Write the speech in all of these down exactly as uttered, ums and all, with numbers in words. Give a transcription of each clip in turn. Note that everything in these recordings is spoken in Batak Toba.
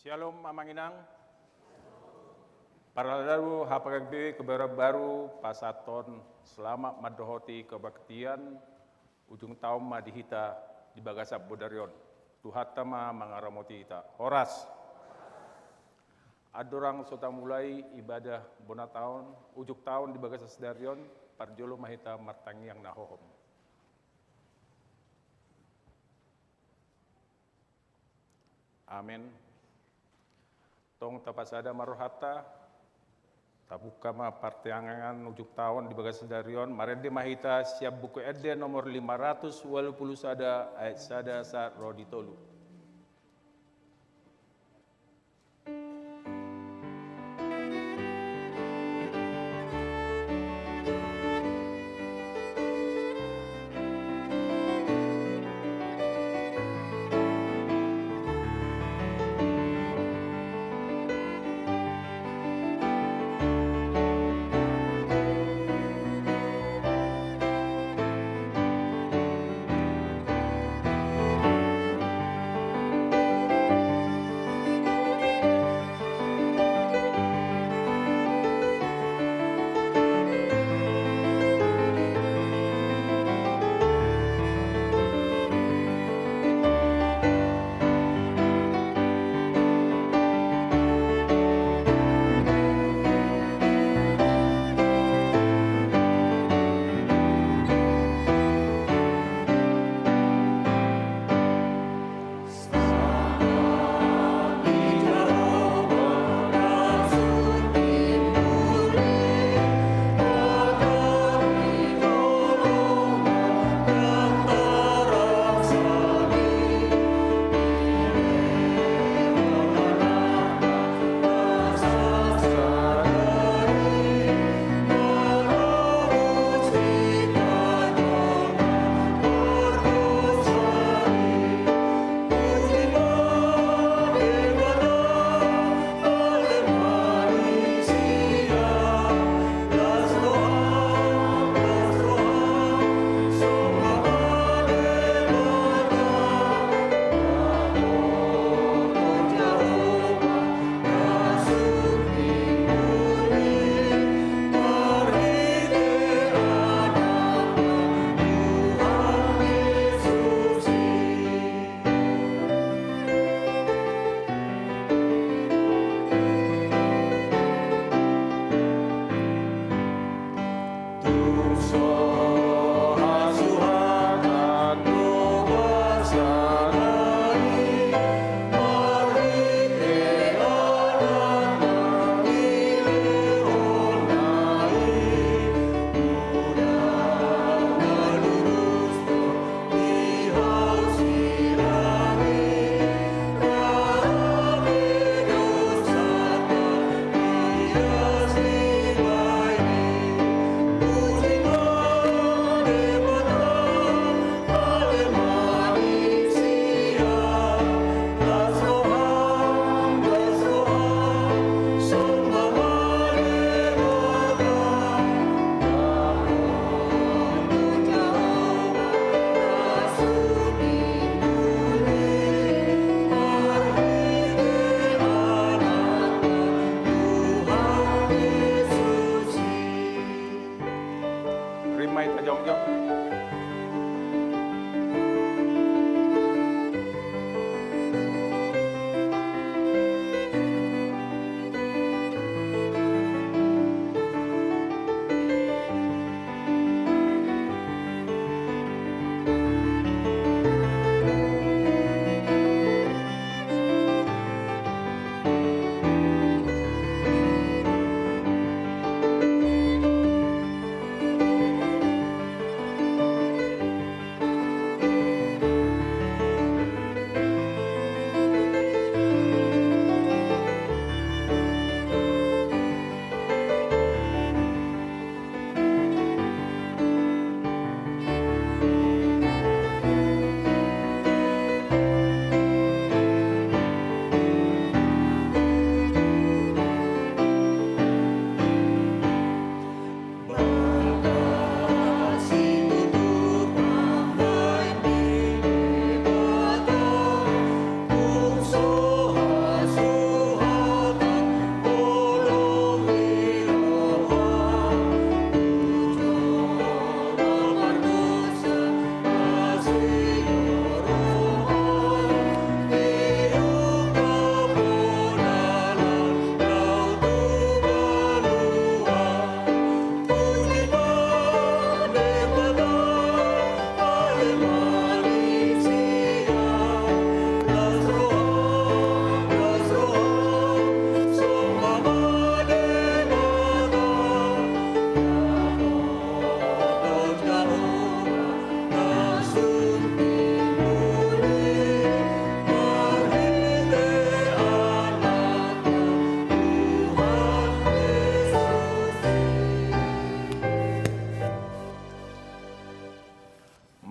Syalom, Amang Inang. Parhalado, haha panggabean kebayoran baru, pasahathon selamat mandohoti kebaktian ujung taon ma di hita di bagasan bodari on. Tuhanta ma mangaramoti hita. Horas. Andorang so tamulai ibadah bona taon, ujung taon di bagasan sadari on, parjolo ma hita martangiang na hohom. Amen. Tong tapasada ma rohanta, tabuka ma partangiangan ujung taon di bagasan sadari on, marende ma hita sian Buku Ende nomor lima ratus walu pulu sada, ayat sada sahat ro di tolu.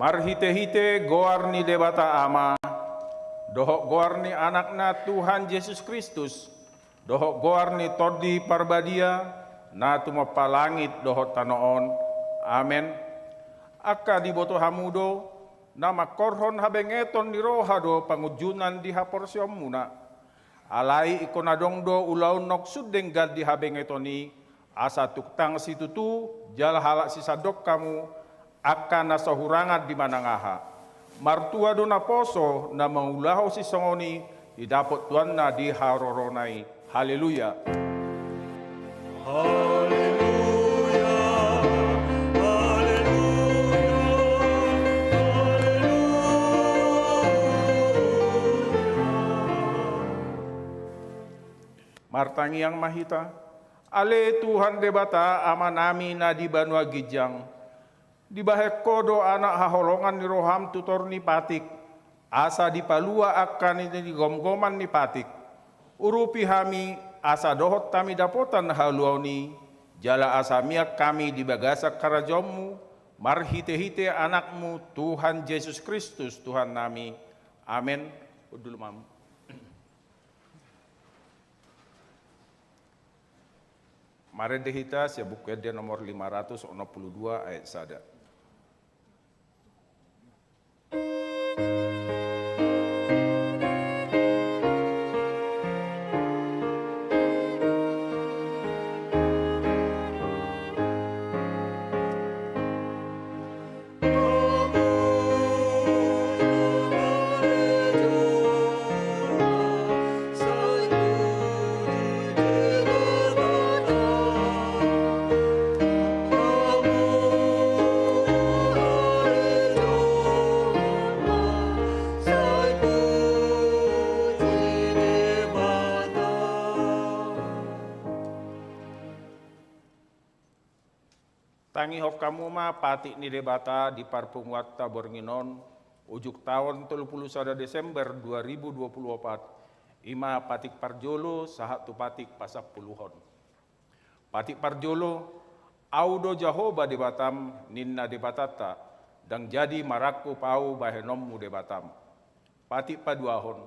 Marhite-hite goar ni Debata Ama, dohot goar ni Anakna Tuhan Jesus Kristus, dohot goar ni Tondi Parbadia, na tumompa langit dohot tano on. Amen. Angka diboto hamu do, na mangkorhon habengeton ni roha do pangunjunan di haporseaonmuna. Alai ingkon adong do ulaonnok sun denggan di habengeton i, asa tungtang situtu jala halak sisandok hamu, angka na so hurangan di manang aha. Martua do naposo na mangulahon sisongon i, didapot tuanna di harorona i. Haleluya. Haleluya, haleluya, haleluya. Martangiang ma hita. Ale Tuhan Debata, Amanami na di banua ginjang, dibahen Ho do anak haholongan ni roham tu toru ni patik, asa dipalua angka na nigomgoman ni patik. Urupi hami, asa dohot hami dapotan haluaon i, jala asa mian hami di bagasan harajaonmu, marhite-hite Anakmu, Tuhan Jesus Kristus, Tuhannami. Amen. Hundul ma. Marende hita sian Buku Ende nomor lima ratus onom pulu dua ayat sada. Tangihon hamu ma patik ni Debata di parpunguanta borngin on, ujung taon tolu pulu sada Desember dua ribu dua pulu opat, i ma patik parjolo sahat tu patik pasampuluhon. Patik parjolo, Ahu do Jahowa Debatam, ninna Debatanta, ndang jadi marangkup Ahu bahenonmu Debatam. Patik paduahon,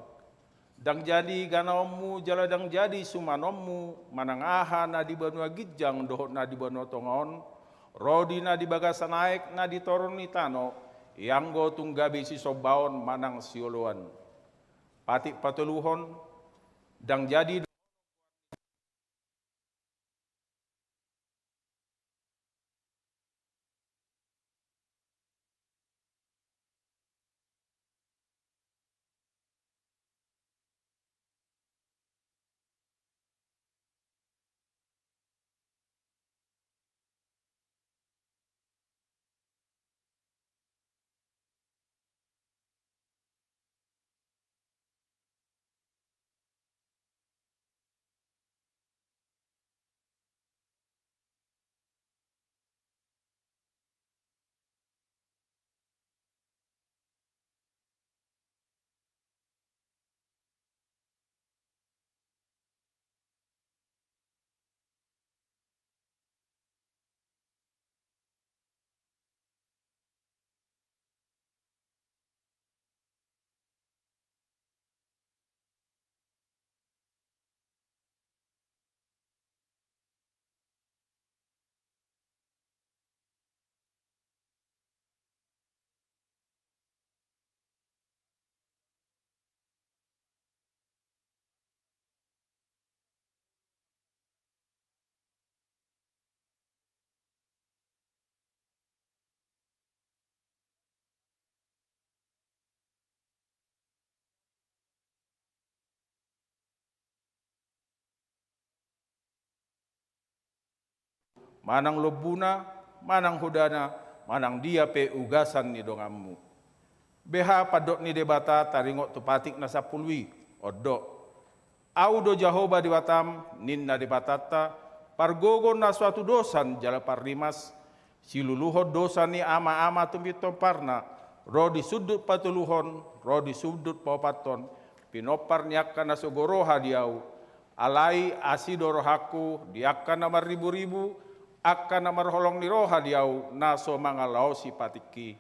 ndang jadi ganaonmu jala ndang jadi sumanonmu manang aha na di banua ginjang dohot na di banua tonga on, ro di na di bagasan aek na di toru ni tano, ianggo tung gabe sisombaon manang sioloan. Patik patoluhon, ndang jadi Manang lombuna, manang hodana, manang dia pe ugasan ni donganmu. Beha pandok ni Debata taringot tu patik na sampulu i, on do. Ahu do Jahowa Debatam, ninna Debatanta, pargogo na so atudosan jala parrimas, siluluhon dosa ni ama-ama tu pintomparna, ro di sundut patoluhon, ro di sundut paopathon, pinompar ni angka na so goroha di Ahu, alai asi do rohangku di angka na marribu-ribu, angka na marholong ni roha di Ahu, na so mangalaosi patikki.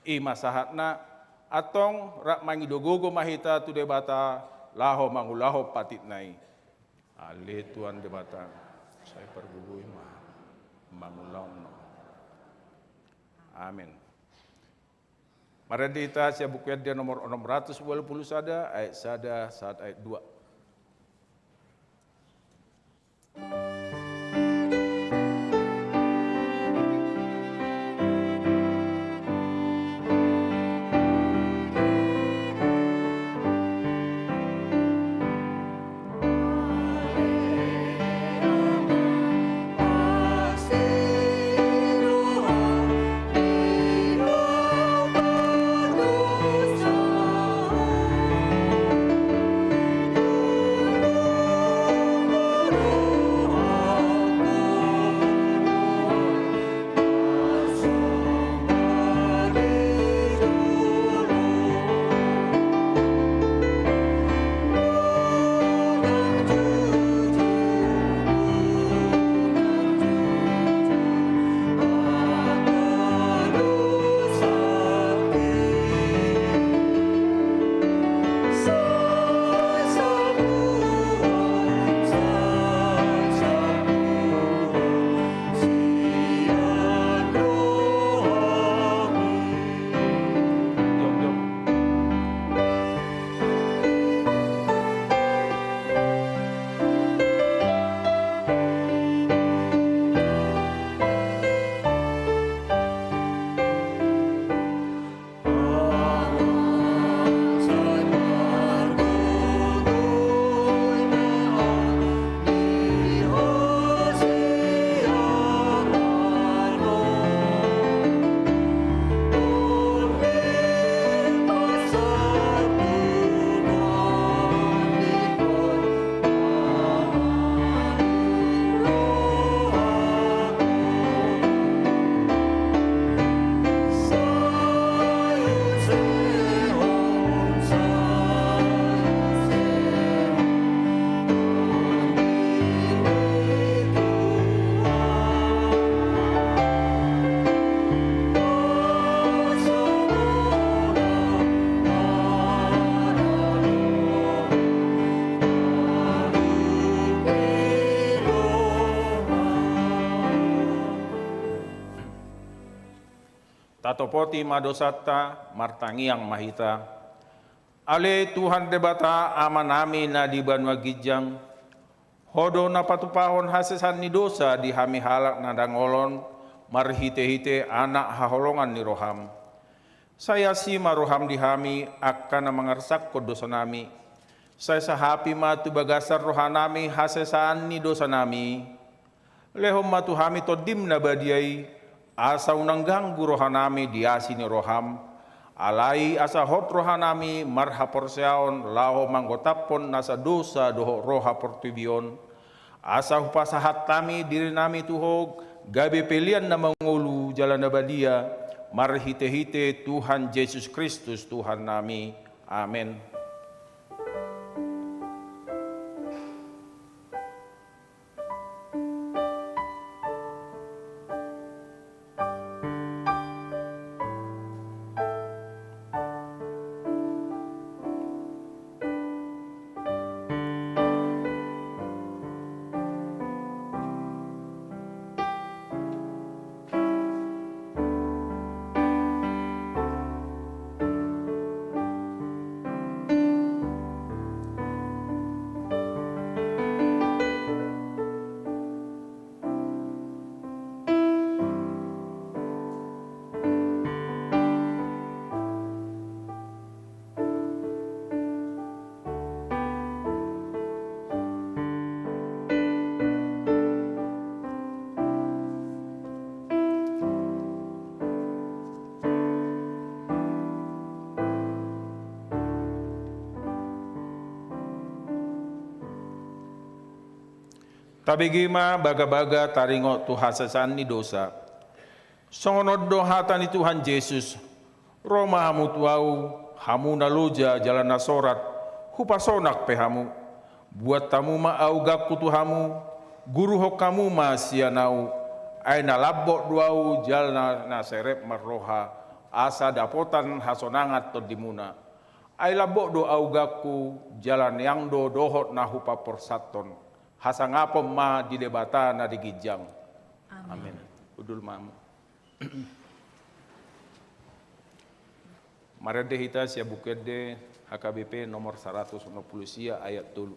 I ma sahatna, antong rap mangido gogo ma hita tu Debata laho mangulahon patitna i. Ale Tuhan Debata, sai pargogoi ma mangulahon na. Amen. Marende hita sian Buku Ende nomor onom ratus ualu pulu sada, ayat sada sahat ayat dua. Tatopoti ma dosanta, martangiang ma hita. Ale Tuhan Debata, Amanami na di banua ginjang, Ho do na patupahon hasesaan ni dosa di hami halak na dangol on, marhitehite Anak haholongan ni roham. Sai asi ma roham di hami, angka na mangarsakhon dosanami. Sai sahapi ma tu bagasan rohanami hasesaan ni dosanami. Lehon ma tu hami Tondim na badia i, asa unang ganggu rohanami di asi ni roham. Alai asa hot rohanami marhaporseaon laho manggotaphon nasa dosa dohot roha portibi on. Asa hupasahat hami dirinami tu Ho, gabe pelean na mangolu jala na badia, marhitehite Tuhan Jesus Kristus Tuhannami. Amen. Tabege ma bagabaga taringot tu hasesaan ni dosa. Songon on do hata ni Tuhan Jesus: Ro ma hamu tu Ahu, hamu na loja jala na sorat, hupasonang pe hamu. Buat hamu ma augangku tu hamu, guruhon hamu ma sian Ahu, ai na lambok do Ahu jala na serep marroha. asa dapotan hasonangan tondimuna. Ai lambok do augangku, jala nian do dohot na hupaporsanhon. Hasangapon ma di Debata na di ginjang. Amin. Amin. Hundul ma hamu. Marende hita sian Buku Ende H K B P nomor saratus onom pulu sia ayat tolu.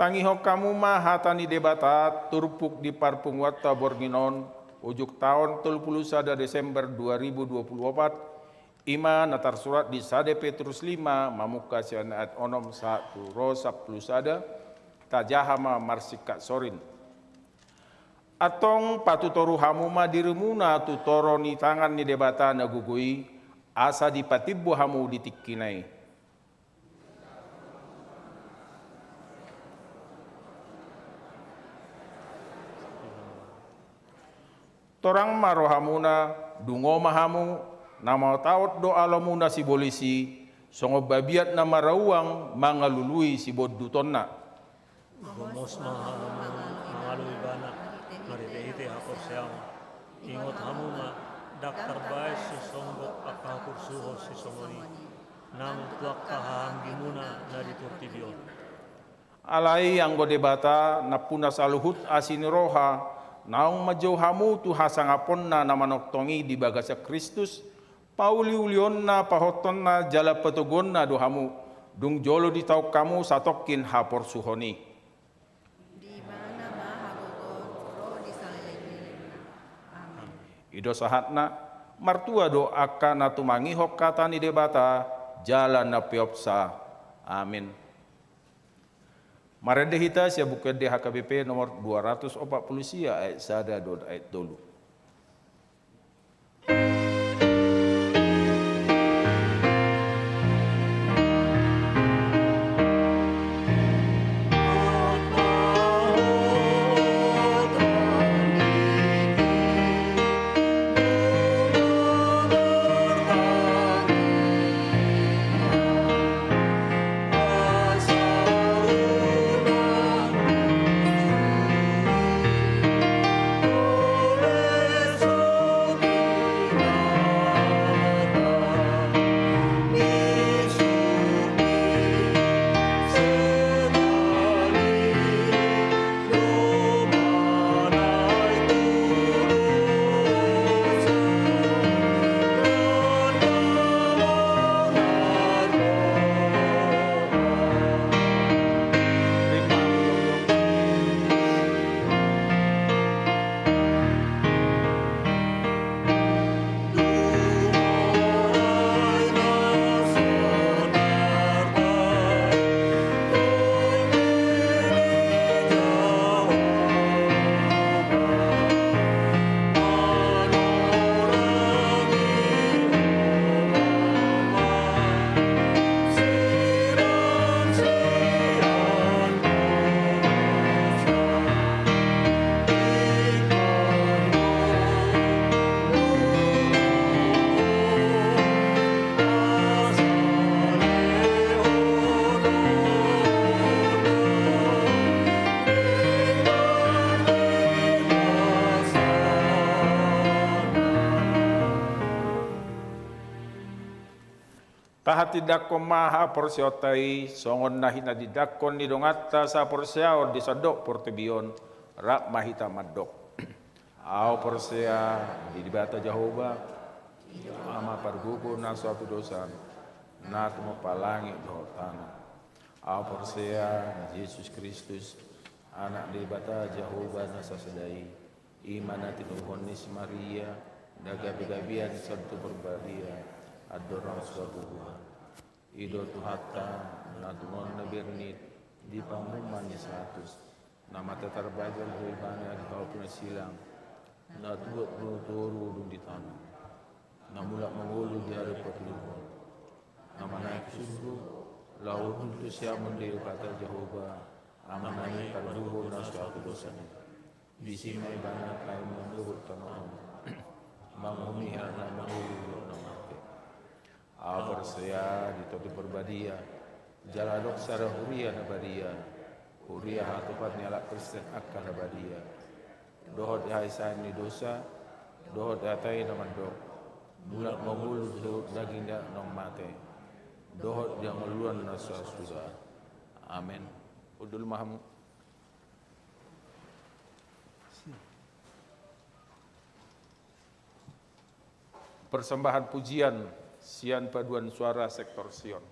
Tangihon hamu ma hata ni Debata turpuk di parpunguanta borngin on, ujung taon tolu pulu sada Desember dua ribu dua pulu opat, i ma na tarsurat di sada Petrus lima, mamungka sian ayat onom sahat tu ro sampulu sada, tajaha ma marsingkat sorin. Antong patutoru hamu ma dirimuna tu toru ni tangan ni Debata na gogo i, asa dipatimbo hamu di tingkina i. Torang ma rohamuna, dungo ma hamu, na maotaot do alomuna sibolis i, songon babiat na marauang mangalului sibondutonna. Gomos ma hamu mangalo ibana, marhitehite haporseaon. Ingot hamu ma, ndang tarbaen so songgop angka haporsuhon sisongon i, nang tu angka hahaanggimuna na di portibi on. Alai anggo Debata, nampuna saluhut asi ni roha, naung manjou hamu tu hasangaponna na manongtong i di bagasan Kristus, pauliulionna, pahothonna jala patoguonna do hamu, dung jolo ditaon hamu satongkin haporsuhon i. Di ibana ma hagogoon ro di saleleng ni lelengna. Amin. I do sahatna, martua do angka na tumangihon hata ni Debata, jala na peopsa. Amin. Marende hita sian Buku Ende H K B P nomor dua ratus opat pulu sia ayat sada dohot ayat tolu. Tahatindangkon ma haporseaonta i songon na hinatindangkon ni donganta sahaporseaon di sandok portibi on, rap ma hita mandok: Ahu porsea di Debata Jahowa, Ama pargogo na so hatudosan, na tumompa langit dohot tano. Ahu porsea di Jesus Kristus, Anak ni Debata Jahowa na sasada i, i ma na tinoguhon ni si Maria, na gabegabean ni Santo Parbadia, andorang so hatubuan. I do Tuhanta, na tumon na bernit di panguhuman ni si Latus, na mate tarbajal do Ibana di hau pinasillang, na tuat do toru dung di tano, na mulak mangolu di ari patoluhon, na manaek tu surgo, laho undul tu siamun ni Debata Jahowa, Amanami pargogo na so hatudosan i. Disi ma Ibana paima manggohi tano on, manguhumi halak na mangolu dohot na mate. Ahu porsea di Tondi Parbadia, jala adong sada huria na badia, huria hatutupan ni halak Kristen angka na badia, dohot di hahisaan ni dosa, dohot di hata i na mandok: Mulak mangolu do daging ni halak naung mate, dohot di hangoluan na so hasuhuton. Amen. Hundul ma hamu. Persembahan pujian sian paduan suara sektor Sion.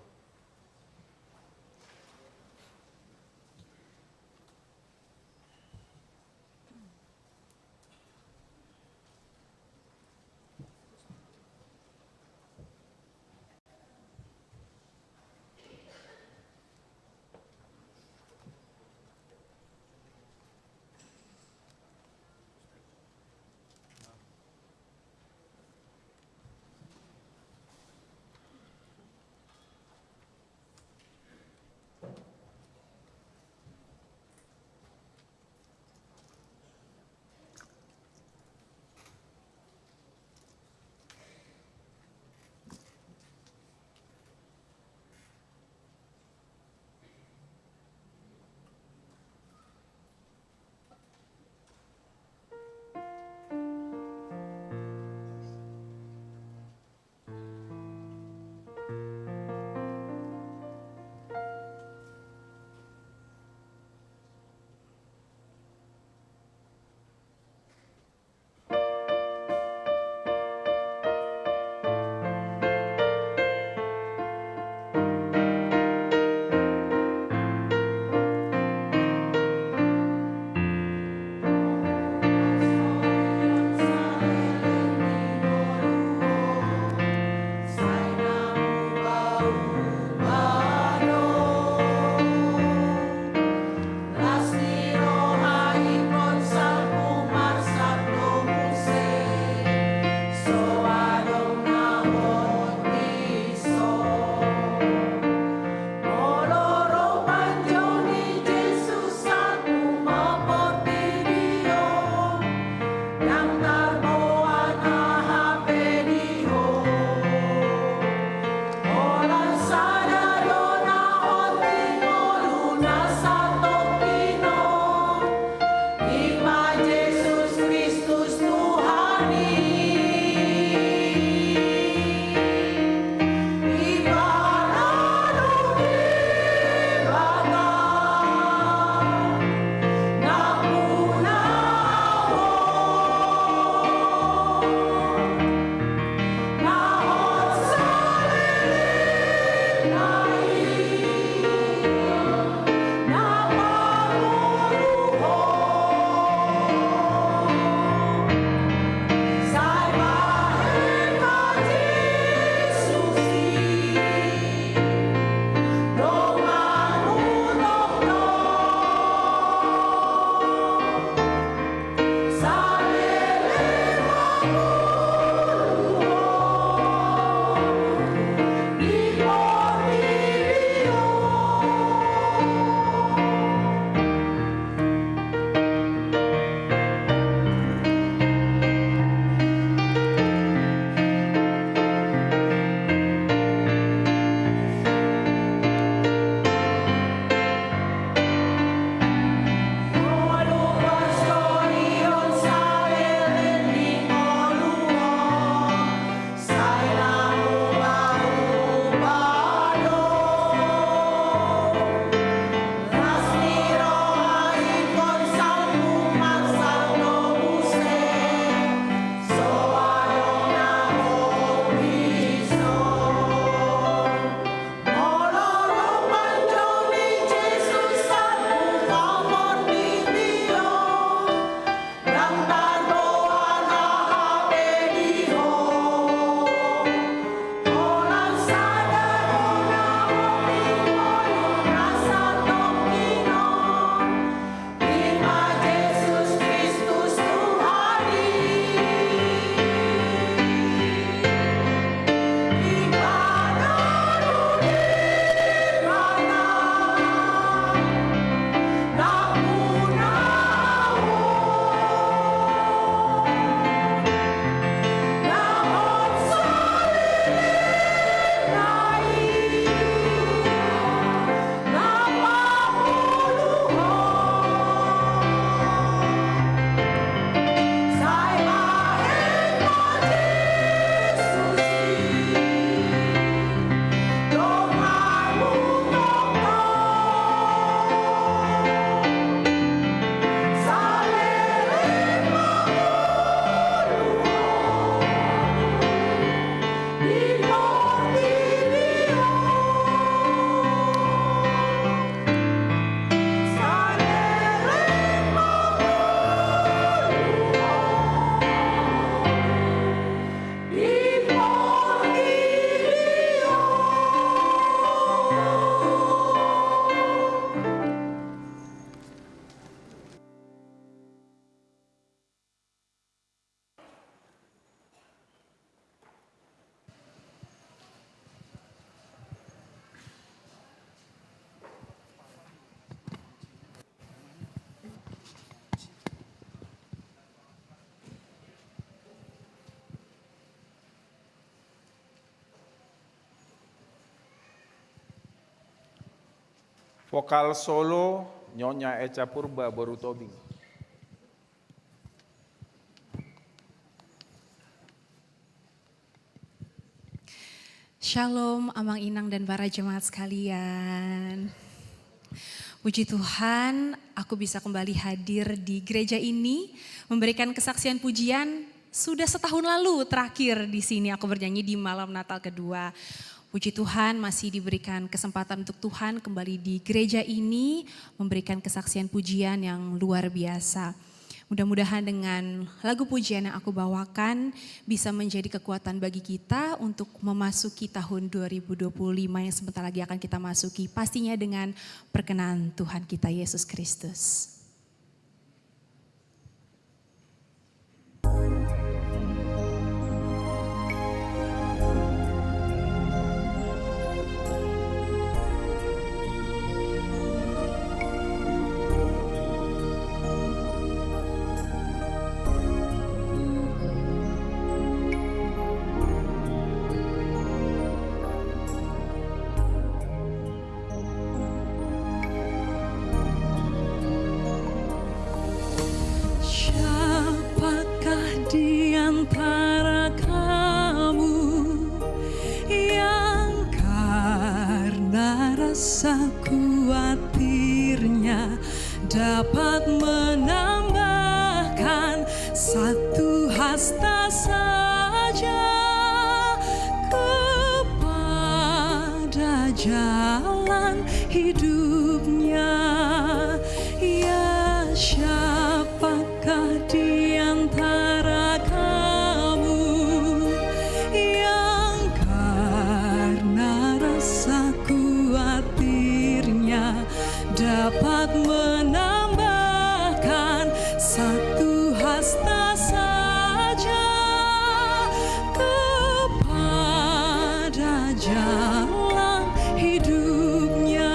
Vokal solo, Nyonya Echa Purba boru Tobing. Shalom, Amang, Inang, dan para jemaat sekalian. Puji Tuhan, aku bisa kembali hadir di gereja ini, memberikan kesaksian pujian. Sudah setahun lalu terakhir di sini aku bernyanyi di malam Natal kedua. Puji Tuhan, masih diberikan kesempatan untuk Tuhan kembali di gereja ini, memberikan kesaksian pujian yang luar biasa. Mudah-mudahan dengan lagu pujian yang aku bawakan bisa menjadi kekuatan bagi kita untuk memasuki tahun dua ribu dua puluh lima yang sebentar lagi akan kita masuki, pastinya dengan perkenan Tuhan kita Yesus Kristus. Siapakah di antara kamu yang karena rasa khawatirnya dapat menambahkan satu hasta saja kepada jalan hidupnya. Ya, siapakah di antara kamu yang karena rasa khawatirnya dapat menambahkan satu hasta saja kepada jalan hidupnya.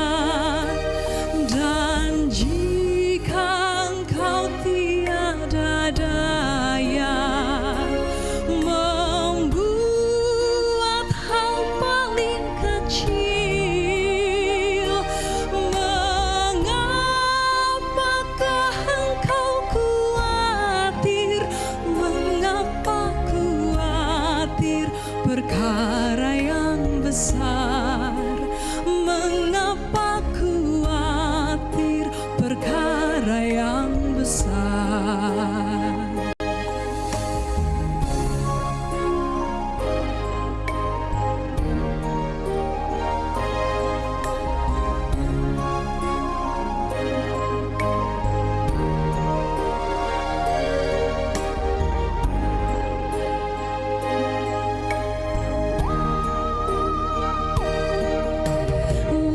Dan jika engkau tiada daya membuat hal paling kecil, mengapakah engkau khawatir? Mengapa khawatir perkara yang besar? Mengapa khawatir perkara yang besar?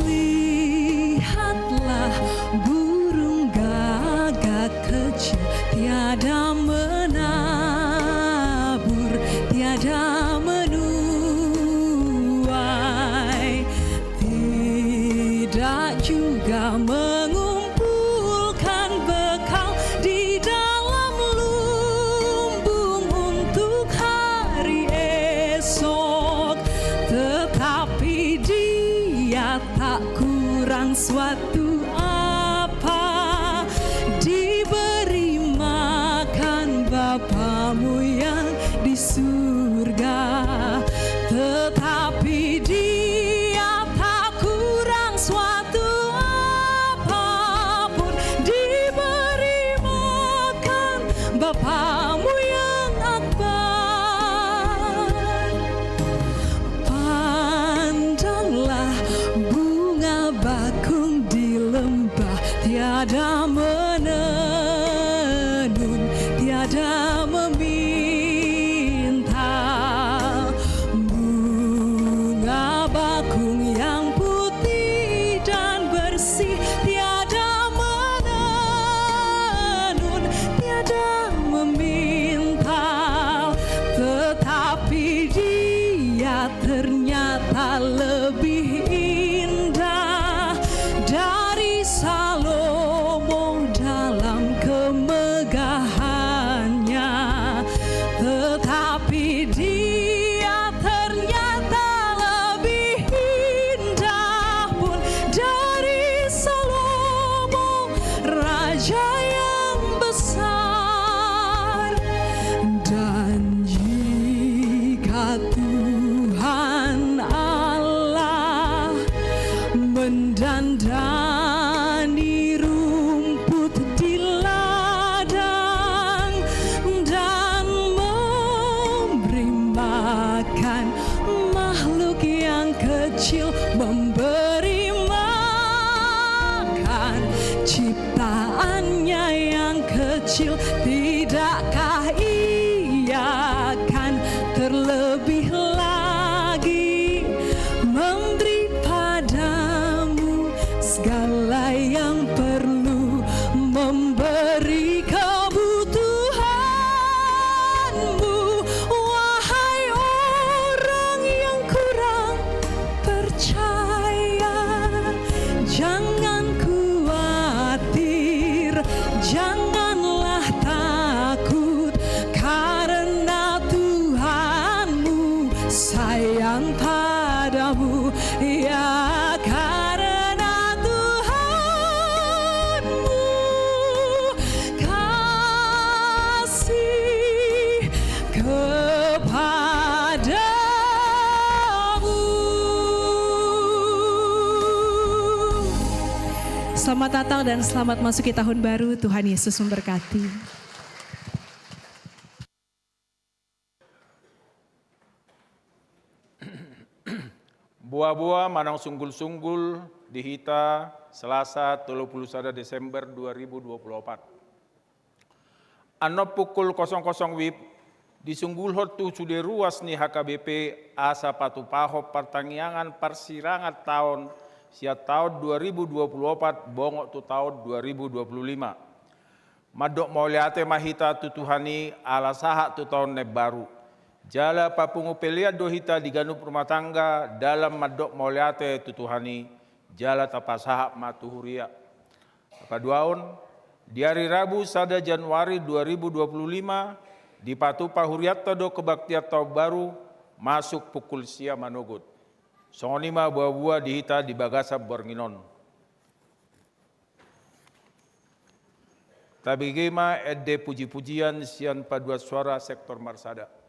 Lihatlah burung gagak kecil, tiada menabur, tiada menuai, tidak juga mengumpulkan bekal di dalam lumbung untuk hari esok, tetapi dia tak kurang suatu apa, diberi makan Bapamu yang di surga. Tetapi dia tak kurang suatu apapun, diberi makan Bapamu yang akbar. Pandanglah bunga bakung di lembah, tiada menenun, tiada meminta. Bunga bakung yang putih dan bersih, tiada menenun, tiada meminta, tetapi dia ternyata lebih indah dari Salomo dalam kemegahannya. Tetapi dia ternyata lebih indah pun dari kecil memberi makan ciptaannya yang kecil, tidakkah Ia kan terlebih lagi memberi padamu segala yang perlu, memberi kebutuhanmu, wahai orang yang kurang percaya. Jangan khawatir, janganlah takut, karena Tuhanmu sayang padamu. Ya, karena Tuhanmu kasih kepadamu. Selamat Natal dan selamat masuk di tahun baru. Tuhan Yesus memberkati. Boa-boa manang sunggul-sunggul di hita, Selasa tolu pulu sada Desember dua ribu dua pulu opat. Annon pukul kosong kosong WIB, disunggulhon tu sude ruas ni H K B P asa patupahon partangiangan parsirangan taon sian taon dua ribu dua pulu opat bongot tu taon dua ribu dua pulu lima. Mandok mauliate ma hita tu Tuhan i ala sahat tu taon na imbaru. Jala papungu pelean do hita di ganup rumah tangga dalam mandok mauliate tu Tuhan i, jala tapasahat ma tu huria. Paduahon, di ari Rabu sada Januari dua ribu dua pulu lima, dipatupa hurianta do kebaktian taon baru, masuk pukul sia manogot. Songon i ma boa-boa di hita di bagasan borngin on. Tabege ma ende puji-pujian sian paduan suara sektor marsada.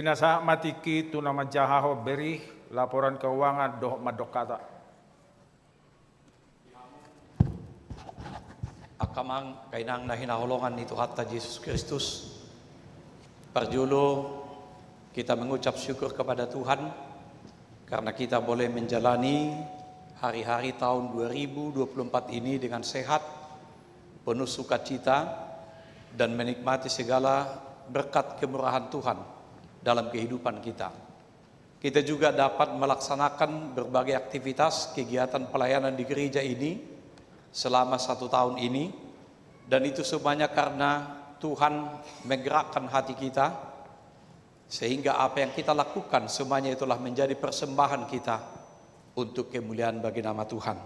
Pinasahat ma tingki tu na manjahahon berih, laporan keuangan dohot mandok hata. Angka amang, angka inang na hinaholongan ni Tuhanta Jesus Kristus, parjolo kita mengucap syukur kepada Tuhan karena kita boleh menjalani hari-hari tahun dua ribu dua puluh empat ini dengan sehat, penuh sukacita, dan menikmati segala berkat kemurahan Tuhan dalam kehidupan kita. Kita juga dapat melaksanakan berbagai aktivitas kegiatan pelayanan di gereja ini selama satu tahun ini, dan itu semuanya karena Tuhan menggerakkan hati kita, sehingga apa yang kita lakukan semuanya itulah menjadi persembahan kita untuk kemuliaan bagi nama Tuhan.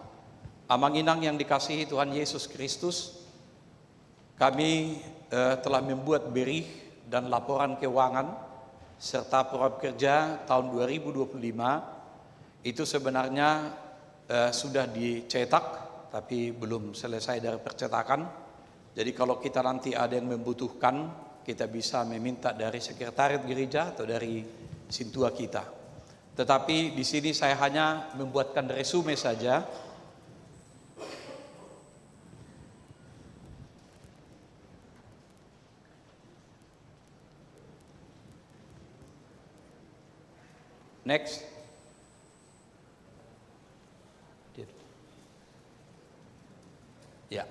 Amang inang yang dikasihi Tuhan Yesus Kristus, kami, eh, telah membuat berih dan laporan keuangan serta program kerja tahun dua ribu dua puluh lima. Itu sebenarnya, eh, sudah dicetak, tapi belum selesai dari percetakan. Jadi, kalau kita nanti ada yang membutuhkan, kita bisa meminta dari sekretariat gereja atau dari sintua kita. Tetapi di sini saya hanya membuatkan resume saja. Next. Ya.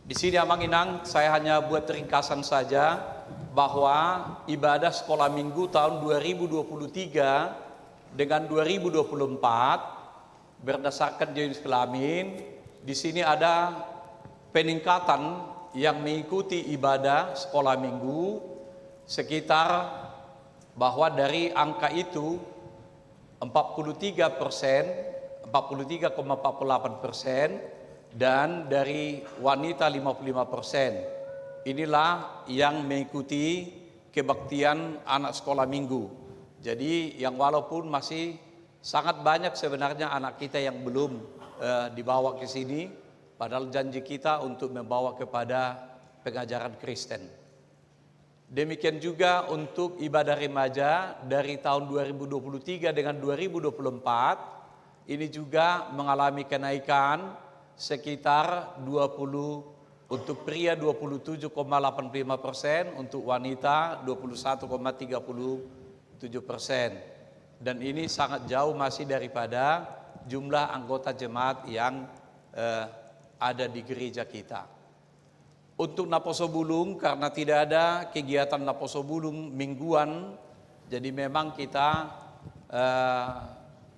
Di sini, amang inang, saya hanya buat ringkasan saja bahwa ibadah sekolah minggu tahun dua ribu dua puluh tiga dengan dua ribu dua puluh empat, berdasarkan jenis kelamin, di sini ada peningkatan yang mengikuti ibadah sekolah minggu sekitar, bahwa dari angka itu empat puluh tiga persen, empat puluh tiga koma empat puluh delapan persen, dan dari wanita lima puluh lima persen. Inilah yang mengikuti kebaktian anak sekolah minggu. Jadi, yang walaupun masih sangat banyak sebenarnya anak kita yang belum, eh, dibawa ke sini, padahal janji kita untuk membawa kepada pengajaran Kristen. Demikian juga untuk ibadah remaja dari tahun dua ribu dua puluh tiga dengan dua ribu dua puluh empat, ini juga mengalami kenaikan sekitar dua puluh, untuk pria dua puluh tujuh koma delapan puluh lima persen, untuk wanita dua puluh satu koma tiga puluh tujuh persen. Dan ini sangat jauh masih daripada jumlah anggota jemaat yang, eh, ada di gereja kita. Untuk naposo bulung, karena tidak ada kegiatan naposo bulung mingguan, jadi memang kita, eh,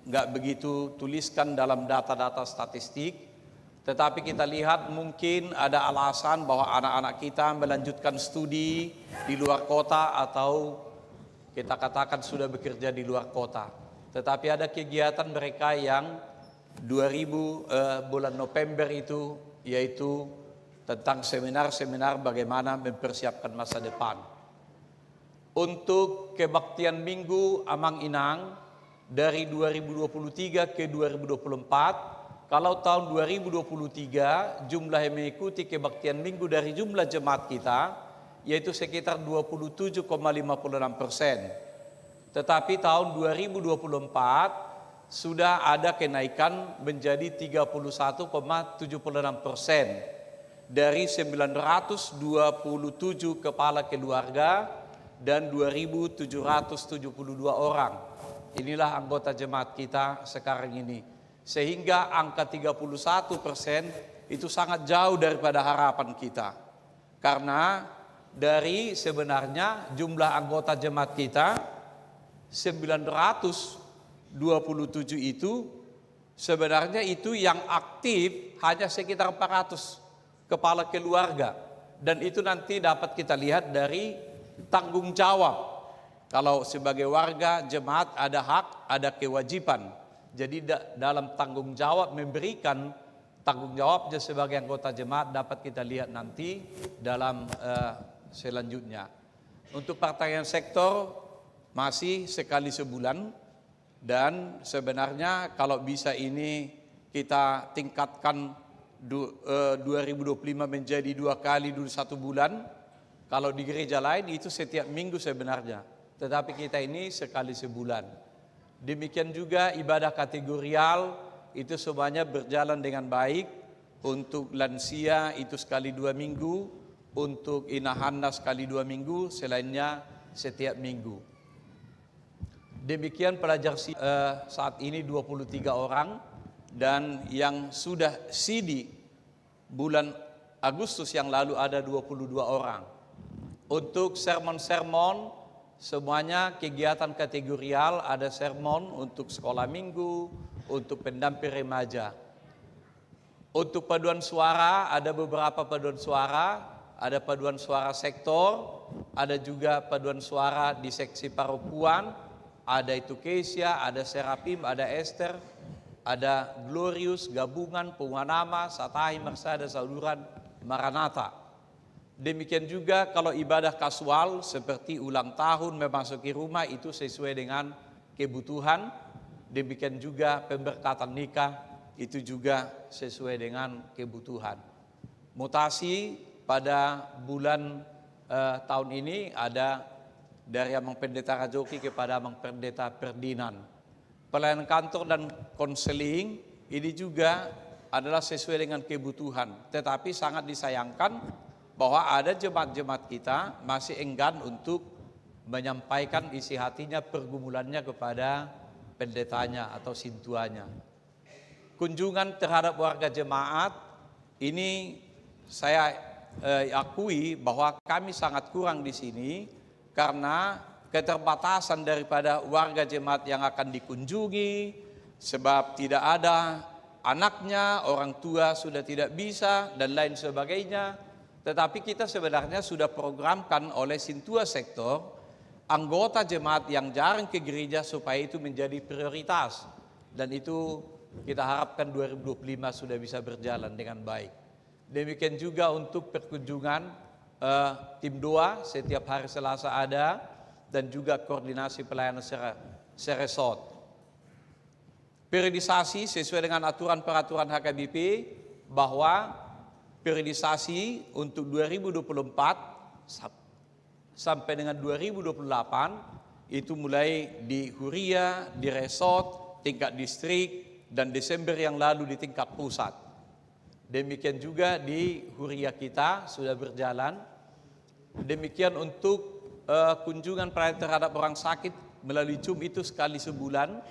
nggak begitu tuliskan dalam data-data statistik. Tetapi kita lihat mungkin ada alasan bahwa anak-anak kita melanjutkan studi di luar kota atau kita katakan sudah bekerja di luar kota. Tetapi ada kegiatan mereka yang dua ribu, eh, bulan November itu, yaitu tentang seminar-seminar bagaimana mempersiapkan masa depan. Untuk kebaktian minggu, amang inang, dari dua ribu dua puluh tiga ke dua ribu dua puluh empat, kalau tahun dua ribu dua puluh tiga, jumlah yang mengikuti kebaktian minggu dari jumlah jemaat kita, yaitu sekitar dua puluh tujuh koma lima puluh enam persen. Tetapi tahun dua ribu dua puluh empat sudah ada kenaikan menjadi tiga puluh satu koma tujuh puluh enam persen, dari sembilan ratus dua puluh tujuh kepala keluarga dan dua ribu tujuh ratus tujuh puluh dua orang. Inilah anggota jemaat kita sekarang ini. Sehingga angka tiga puluh satu persen itu sangat jauh daripada harapan kita. Karena dari sebenarnya jumlah anggota jemaat kita sembilan ratus dua puluh tujuh itu, sebenarnya itu yang aktif hanya sekitar empat ratus kepala keluarga. Dan itu nanti dapat kita lihat dari tanggung jawab. Kalau sebagai warga jemaat ada hak, ada kewajiban. Jadi da-, dalam tanggung jawab memberikan tanggung jawabnya sebagai anggota jemaat dapat kita lihat nanti dalam, eh, selanjutnya. Untuk pertanian sektor masih sekali sebulan, dan sebenarnya kalau bisa ini kita tingkatkan du-, eh, dua ribu dua puluh lima menjadi dua kali dulu satu bulan. Kalau di gereja lain itu setiap minggu sebenarnya. Tetapi kita ini sekali sebulan. Demikian juga ibadah kategorial, itu semuanya berjalan dengan baik. Untuk lansia itu sekali dua minggu, untuk inahanna sekali dua minggu, selainnya setiap minggu. Demikian pelajar si-, eh, saat ini dua puluh tiga orang, dan yang sudah sidi bulan Agustus yang lalu ada dua puluh dua orang. Untuk sermon-sermon, semuanya kegiatan kategorial, ada sermon untuk sekolah minggu, untuk pendamping remaja. Untuk paduan suara, ada beberapa paduan suara, ada paduan suara sektor, ada juga paduan suara di seksi paropuan, ada itu Kesia, ada Serapim, ada Ester, ada Glorius, Gabungan, Punguan Ama, Satahi, Marsada, Sauduran, Maranata. Demikian juga kalau ibadah kasual seperti ulang tahun, memasuki rumah, itu sesuai dengan kebutuhan. Demikian juga pemberkatan nikah, itu juga sesuai dengan kebutuhan. Mutasi pada bulan, eh, tahun ini ada dari Amang Pendeta Rajoki kepada Amang Pendeta Ferdinand. Pelayanan kantor dan konseling ini juga adalah sesuai dengan kebutuhan. Tetapi sangat disayangkan bahwa ada jemaat-jemaat kita masih enggan untuk menyampaikan isi hatinya, pergumulannya kepada pendetanya atau sintuanya. Kunjungan terhadap warga jemaat ini saya, eh, akui bahwa kami sangat kurang di sini karena keterbatasan daripada warga jemaat yang akan dikunjungi, sebab tidak ada anaknya, orang tua sudah tidak bisa, dan lain sebagainya. Tetapi kita sebenarnya sudah programkan oleh sintua sektor, anggota jemaat yang jarang ke gereja supaya itu menjadi prioritas. Dan itu kita harapkan dua ribu dua puluh lima sudah bisa berjalan dengan baik. Demikian juga untuk perkunjungan, eh, tim doa setiap hari Selasa ada, dan juga koordinasi pelayanan sere-, seresort. Periodisasi sesuai dengan aturan peraturan H K B P, bahwa periodisasi untuk dua ribu dua puluh empat sam-, sampai dengan dua ribu dua puluh delapan, itu mulai di huria, di resort, tingkat distrik, dan Desember yang lalu di tingkat pusat. Demikian juga di huria kita sudah berjalan. Demikian untuk, eh, kunjungan pelayanan terhadap orang sakit melalui Zoom itu sekali sebulan,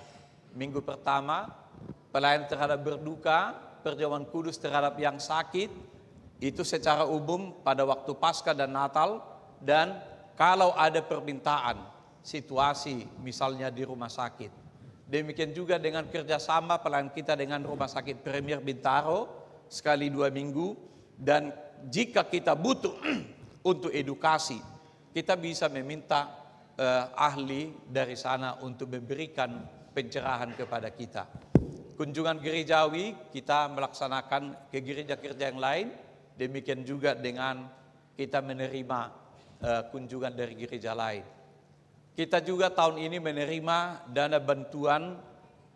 minggu pertama. Pelayanan terhadap berduka, perjamuan kudus terhadap yang sakit, itu secara umum pada waktu Paskah dan Natal, dan kalau ada permintaan, situasi misalnya di rumah sakit. Demikian juga dengan kerjasama pelayanan kita dengan Rumah Sakit Premier Bintaro, sekali dua minggu, dan jika kita butuh untuk edukasi, kita bisa meminta, eh, ahli dari sana untuk memberikan pencerahan kepada kita. Kunjungan gerejawi kita melaksanakan ke gereja-gereja yang lain, demikian juga dengan kita menerima, eh, kunjungan dari gereja lain. Kita juga tahun ini menerima dana bantuan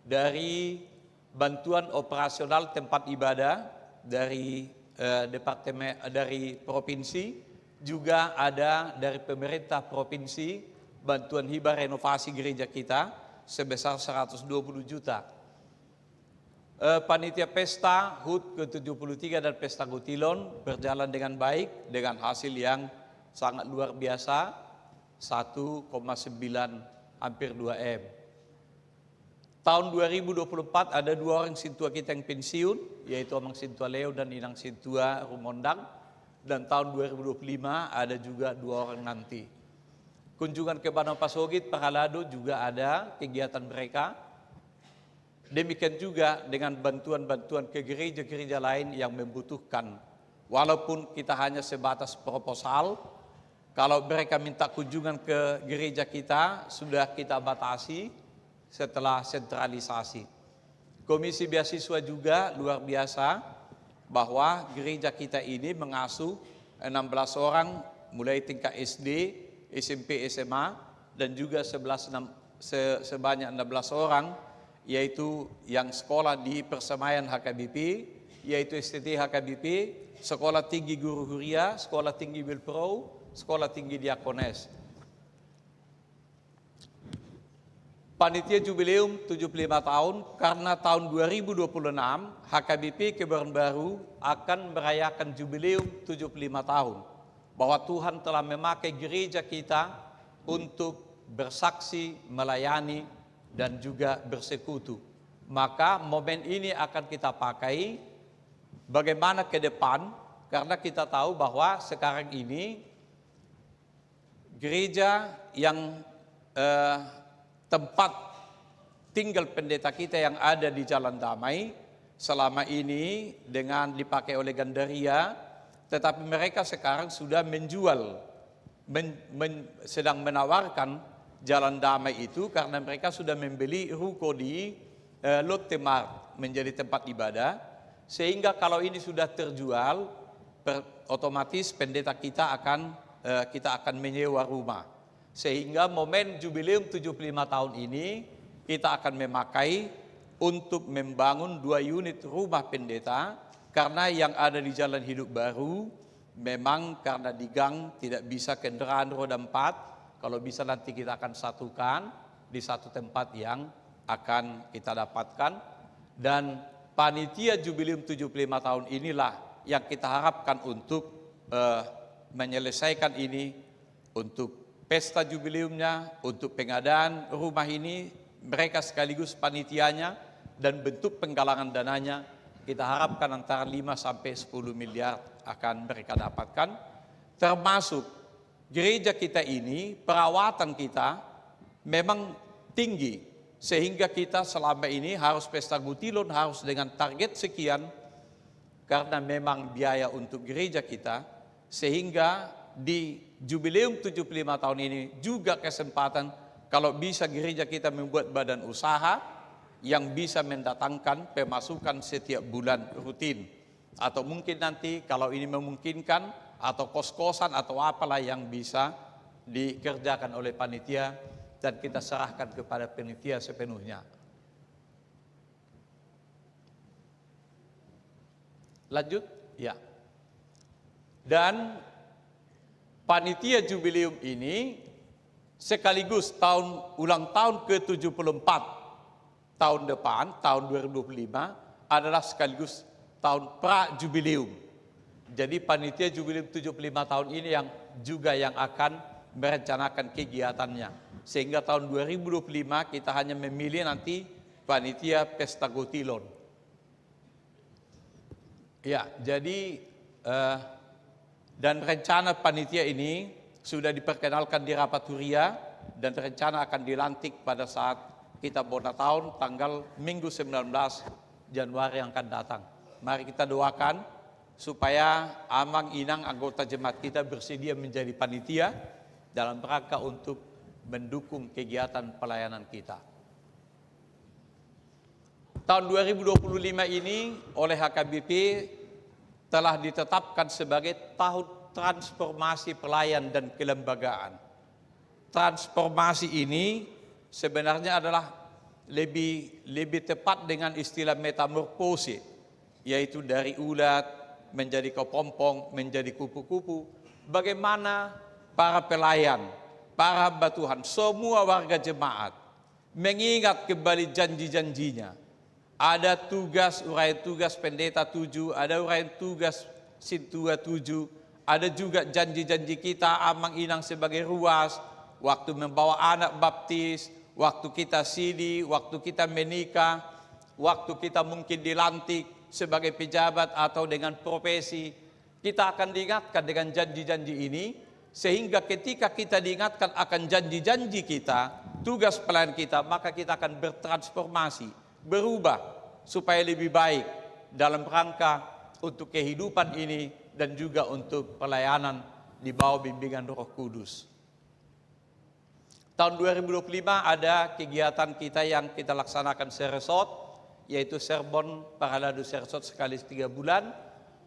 dari bantuan operasional tempat ibadah dari, eh, departemen, dari provinsi, juga ada dari pemerintah provinsi bantuan hibah renovasi gereja kita sebesar seratus dua puluh juta. Eh, panitia pesta HUT ke tujuh puluh tiga dan pesta Gutilon berjalan dengan baik, dengan hasil yang sangat luar biasa, satu koma sembilan, hampir dua M. Tahun dua ribu dua puluh empat ada dua orang sintua kita yang pensiun, yaitu Amang Sintua Leo dan Inang Sintua Rumondang. Dan tahun dua ribu dua puluh lima ada juga dua orang nanti. Kunjungan ke Banom Pasogit, Paralado juga ada kegiatan mereka. Demikian juga dengan bantuan-bantuan ke gereja-gereja lain yang membutuhkan. Walaupun kita hanya sebatas proposal, kalau mereka minta kunjungan ke gereja kita, sudah kita batasi setelah sentralisasi. Komisi beasiswa juga luar biasa, bahwa gereja kita ini mengasuh enam belas orang, mulai tingkat S D, S M P, S M A, dan juga sebelas enam, se-, sebanyak enam belas orang, yaitu yang sekolah di Persemaian H K B P, yaitu S T T H K B P, Sekolah Tinggi Guru Huria, Sekolah Tinggi Wilpro, Sekolah Tinggi Diakones. Panitia Jubileum tujuh puluh lima tahun, karena tahun dua ribu dua puluh enam, H K B P Kebayoran Baru akan merayakan Jubileum tujuh puluh lima tahun. Bahwa Tuhan telah memakai gereja kita untuk bersaksi, melayani, dan juga bersekutu. Maka momen ini akan kita pakai bagaimana ke depan, karena kita tahu bahwa sekarang ini gereja yang, eh, tempat tinggal pendeta kita yang ada di Jalan Damai selama ini dengan dipakai oleh Gandaria, tetapi mereka sekarang sudah menjual, men-, men-, sedang menawarkan Jalan Damai itu karena mereka sudah membeli ruko di, eh, Lotte Mart menjadi tempat ibadah, sehingga kalau ini sudah terjual, per-, otomatis pendeta kita akan, eh, kita akan menyewa rumah. Sehingga momen Jubileum tujuh puluh lima tahun ini kita akan memakai untuk membangun dua unit rumah pendeta, karena yang ada di Jalan Hidup Baru memang karena di gang tidak bisa kendaraan roda empat, kalau bisa nanti kita akan satukan di satu tempat yang akan kita dapatkan. Dan panitia Jubileum tujuh puluh lima tahun inilah yang kita harapkan untuk, eh, menyelesaikan ini, untuk pesta jubileumnya, untuk pengadaan rumah ini, mereka sekaligus panitianya, dan bentuk penggalangan dananya, kita harapkan antara lima sampai sepuluh miliar akan mereka dapatkan, termasuk gereja kita ini, perawatan kita memang tinggi, sehingga kita selama ini harus pesta gutilon, harus dengan target sekian, karena memang biaya untuk gereja kita, sehingga di Jubileum tujuh puluh lima tahun ini juga kesempatan kalau bisa gereja kita membuat badan usaha yang bisa mendatangkan pemasukan setiap bulan rutin. Atau mungkin nanti kalau ini memungkinkan, atau kos-kosan atau apalah yang bisa dikerjakan oleh panitia dan kita serahkan kepada panitia sepenuhnya. Lanjut, ya. Dan panitia jubileum ini sekaligus tahun, ulang tahun ke tujuh puluh empat tahun depan, tahun dua ribu dua puluh lima, adalah sekaligus tahun pra jubileum. Jadi panitia jubileum tujuh puluh lima tahun ini yang juga yang akan merencanakan kegiatannya. Sehingga tahun dua ribu dua puluh lima kita hanya memilih nanti panitia pesta gutilon. Ya, jadi, eh, dan rencana panitia ini sudah diperkenalkan di rapat huria dan rencana akan dilantik pada saat kita bona taon tanggal Minggu sembilan belas Januari yang akan datang. Mari kita doakan supaya amang inang anggota jemaat kita bersedia menjadi panitia dalam rangka untuk mendukung kegiatan pelayanan kita. Tahun dua ribu dua puluh lima ini oleh H K B P telah ditetapkan sebagai tahun transformasi pelayan dan kelembagaan. Transformasi ini sebenarnya adalah lebih, lebih tepat dengan istilah metamorfose, yaitu dari ulat menjadi kepompong, menjadi kupu-kupu. Bagaimana para pelayan, para hamba Tuhan, semua warga jemaat mengingat kembali janji-janjinya. Ada tugas, uraian tugas pendeta tujuh, ada uraian tugas sintua tujuh, ada juga janji-janji kita amang inang sebagai ruas, waktu membawa anak baptis, waktu kita sidi, waktu kita menikah, waktu kita mungkin dilantik sebagai pejabat atau dengan profesi. Kita akan diingatkan dengan janji-janji ini, sehingga ketika kita diingatkan akan janji-janji kita, tugas pelayan kita, maka kita akan bertransformasi, berubah supaya lebih baik dalam rangka untuk kehidupan ini dan juga untuk pelayanan di bawah bimbingan Roh Kudus. Tahun dua ribu dua puluh lima ada kegiatan kita yang kita laksanakan seresort, yaitu sermon parhalado seresort sekali tiga bulan.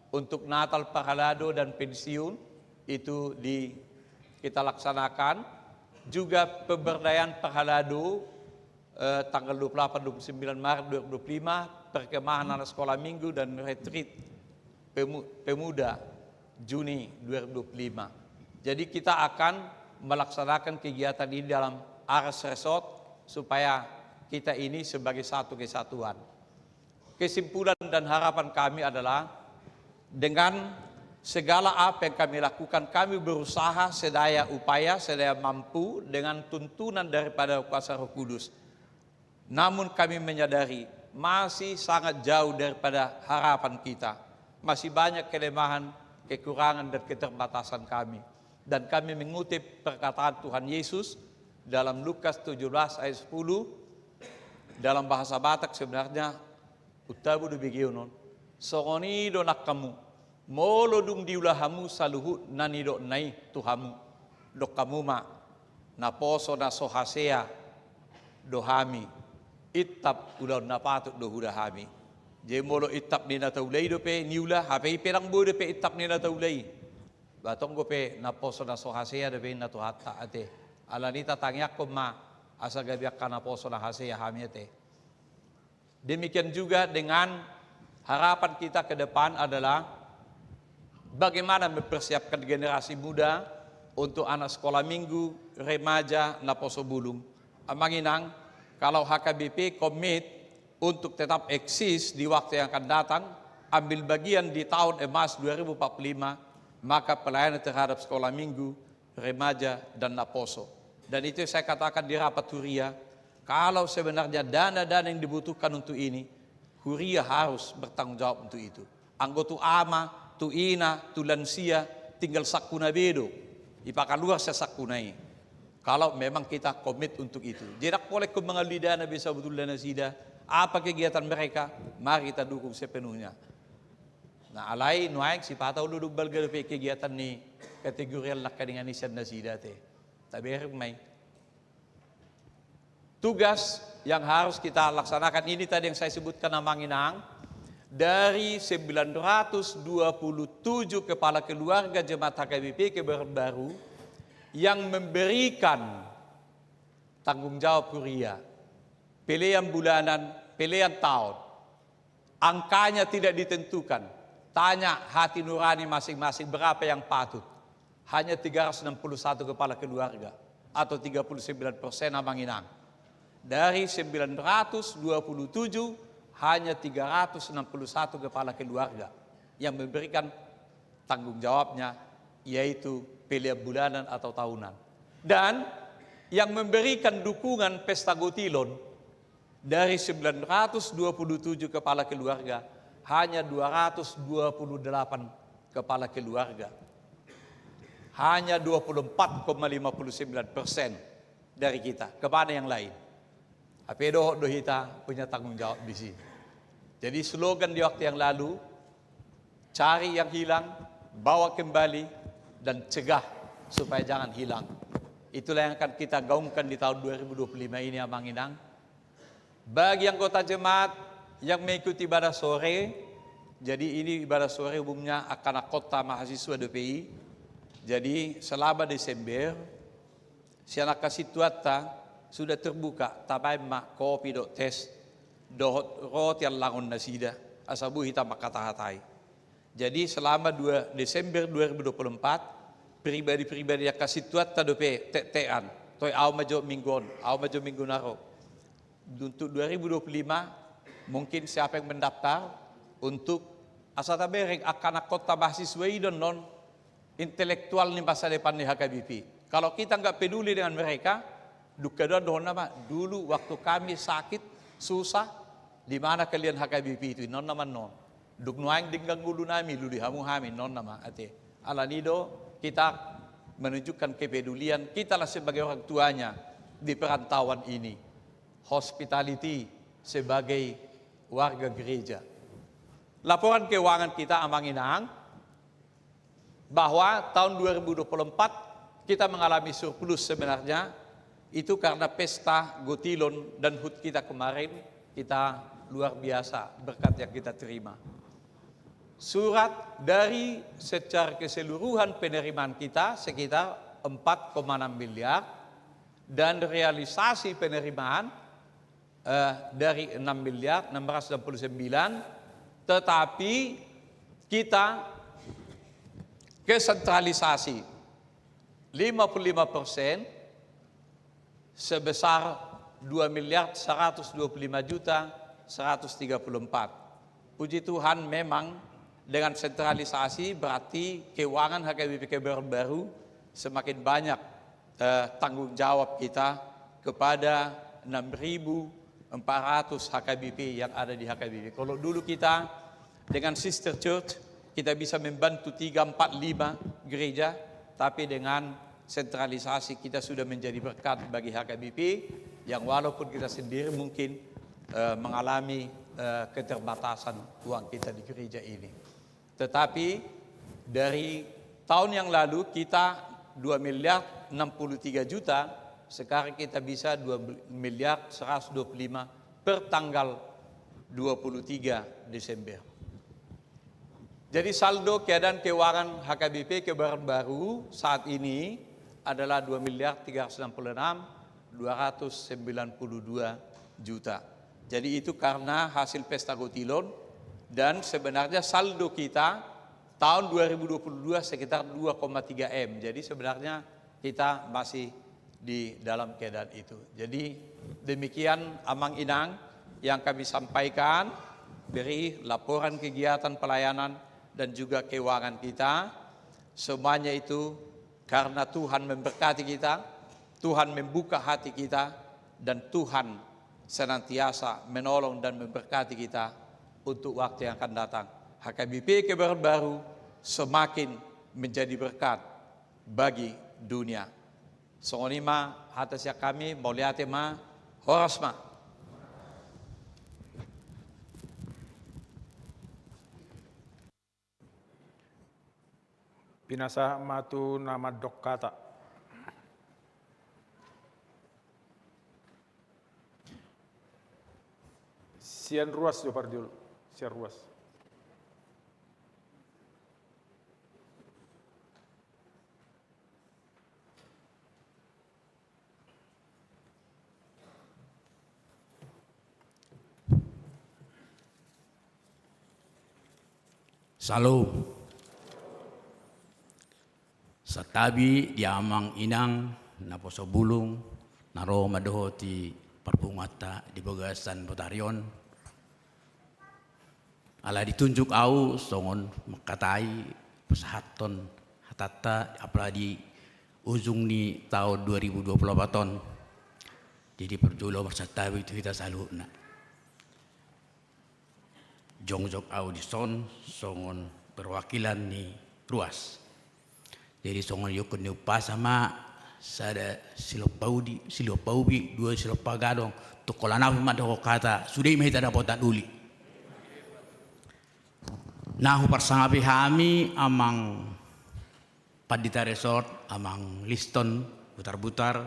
Untuk Natal, parhalado, dan pensiun itu di, kita laksanakan. Juga pemberdayaan parhalado, eh, tanggal dua puluh delapan, dua puluh sembilan Maret dua ribu dua puluh lima, perkemahan anak sekolah minggu dan retreat pemu-, pemuda Juni dua ribu dua puluh lima. Jadi kita akan melaksanakan kegiatan ini dalam Aras Resort supaya kita ini sebagai satu kesatuan. Kesimpulan dan harapan kami adalah, dengan segala apa yang kami lakukan, kami berusaha sedaya upaya, sedaya mampu dengan tuntunan daripada kuasa Roh Kudus. Namun kami menyadari masih sangat jauh daripada harapan kita. Masih banyak kelemahan, kekurangan, dan keterbatasan kami. Dan kami mengutip perkataan Tuhan Yesus dalam Lukas tujuh belas ayat sepuluh, dalam bahasa Batak sebenarnya, "Untabo do begeon on? Songon i do nang hamu, molo dung diula hamu saluhut na nidokna i tu hamu, dok hamu ma, 'Naposo na so hasea do hami, intap ulaon na patut do huula hami.'" Jadi molo intap ni na taula i dope niula, hape i pe ndang boi dope intap ni na taula i. Ba tonggo pe naposo na so hasea dope inna Tuhanta, ate. Alani i tatangiangkon ma asa gabe angka naposo na hasea hami, ate. Demikian juga dengan harapan kita ke depan adalah bagaimana mempersiapkan generasi muda untuk anak sekolah minggu, remaja, naposo bulung. Amang inang, kalau H K B P komit untuk tetap eksis di waktu yang akan datang, ambil bagian di tahun emas dua ribu empat puluh lima, maka pelayanan terhadap sekolah minggu, remaja, dan naposo. Dan itu yang saya katakan di rapat huria, kalau sebenarnya dana-dana yang dibutuhkan untuk ini, huria harus bertanggung jawab untuk itu. Anggo tu ama, tu ina, tu lansia, tinggal sangkuna be do ipakaluar sian sangkuna i. Kalau memang kita komit untuk itu. Jadi ndang pola ingkon mangalului dana be sabotulna nasida. Apa kegiatan mereka, mari kita dukung sepenuhnya. Nah, alai nuaeng sipata olo dung balga dope kegiatan ni kategorial nangkiningan i sian nasida, ate. Tabereng ma i. Tugas yang harus kita laksanakan ini tadi yang saya sebutkan, amang inang, dari sembilan ratus dua puluh tujuh kepala keluarga jemaat H K B P Kebayoran Baru yang memberikan tanggung jawab huria, pelean bulanan, pelean taon. Angkanya tidak ditentukan. Tanya hati nurani masing-masing berapa yang patut. Hanya tiga ratus enam puluh satu kepala keluarga atau tiga puluh sembilan persen, amang inang. Dari sembilan ratus dua puluh tujuh, hanya tiga ratus enam puluh satu kepala keluarga yang memberikan tanggung jawabnya, yaitu pelean bulanan atau tahunan. Dan yang memberikan dukungan pesta gotilon, dari sembilan ratus dua puluh tujuh kepala keluarga, hanya dua ratus dua puluh delapan kepala keluarga. Hanya dua puluh empat koma lima puluh sembilan persen dari kita. Kemana yang lain? Hape dohot do hita punya tanggung jawab di sini. Jadi slogan di waktu yang lalu, cari yang hilang, bawa kembali, dan cegah supaya jangan hilang. Itulah yang akan kita gaungkan di tahun dua ribu dua puluh lima ini, amang inang. Bagi anggota jemaat yang mengikuti ibadah sore, jadi ini ibadah sore umumnya angka anakhonta mahasiswa dope i. Jadi selama Desember, sian angka sintuanta sudah terbuka, tabaen ma kopi dohot tes dohot roti allangon nasida, asa boi hita mangkatahatai. Jadi selama dua Desember dua ribu dua puluh empat, pribadi-pribadi angka sintuanta dope tektekan, toe au ma jo minggu on, au ma jo minggu na ro. Untuk dua ribu dua puluh lima, mungkin siapa yang mendaftar untuk, asa tabereng, angka anakhonta mahasiswa i do annon intelektual ni masa depan ni H K B P. Kalau kita nggak peduli dengan mereka, dung keadaan dohonna ma, dulu waktu kami sakit, susah, di mana kalian H K B P itu, innonna ma annon. Dung nuaeng denggan ngolunami, lului hamu hami, innonna ma, ate. Alani i do kita menunjukkan kepedulian, kitalah sebagai orang tuanya di perantauan ini. Hospitality sebagai warga gereja. Laporan keuangan kita, amang inang, bahwa tahun dua ribu dua puluh empat kita mengalami surplus sebenarnya, itu karena pesta gotilon dan hut kita kemarin, kita luar biasa berkat yang kita terima. Surat dari secara keseluruhan penerimaan kita sekitar empat koma enam miliar, dan realisasi penerimaan, eh, dari enam miliar enam ratus enam puluh sembilan, tetapi kita ke sentralisasi lima puluh lima persen sebesar dua miliar seratus dua puluh lima juta seratus tiga puluh empat. Puji Tuhan, memang dengan sentralisasi berarti keuangan H K B P Kebayoran Baru semakin banyak, eh, tanggung jawab kita kepada enam ribu empat ratus H K B P yang ada di H K B P. Kalau dulu kita dengan sister church, kita bisa membantu tiga, empat, lima gereja, tapi dengan sentralisasi kita sudah menjadi berkat bagi H K B P yang walaupun kita sendiri mungkin, eh, mengalami, eh, keterbatasan uang kita di gereja ini. Tetapi dari tahun yang lalu kita dua miliar enam puluh tiga juta, sekarang kita bisa dua miliar seratus dua puluh lima per tanggal dua puluh tiga Desember. Jadi saldo keadaan keuangan H K B P Kebayoran Baru saat ini adalah dua miliar tiga ratus enam puluh enam dua ratus sembilan puluh dua juta. Jadi itu karena hasil pesta gotilon, dan sebenarnya saldo kita tahun dua ribu dua puluh dua sekitar dua koma tiga M. Jadi sebenarnya kita masih di dalam keadaan itu. Jadi demikian, Amang Inang, yang kami sampaikan, beri laporan kegiatan pelayanan dan juga keuangan kita. Semuanya itu karena Tuhan memberkati kita, Tuhan membuka hati kita, dan Tuhan senantiasa menolong dan memberkati kita untuk waktu yang akan datang. H K B P Kebayoran Baru semakin menjadi berkat bagi dunia. Songon i ma hata sian hami, mauliate ma, horas ma. Pinasahat ma tu na mandok hata. Sian ruas jo parjolo, sian ruas. Salom. Santabi di amang inang naposo bulung na ro mandohoti parpunguanta di bagasan botari on. Ala ditunjuk ahu songon mangkatai pasahathon hatanta, apala di ujung ni taon dua ribu dua puluh opat on. Jadi parjolo marsantabi tu hita saluhutna. Jongjong ahu dison songon perwakilan ni ruas. Jadi songon iungkun ni umpasa ma, sada silompa udi, silompa ubi, dua silompa gadong, tungkol anapi ma dohot hata, sude ma hita dapotan uli. Na huparsangapi hami amang Pandita Resort, amang Liston Butarbutar,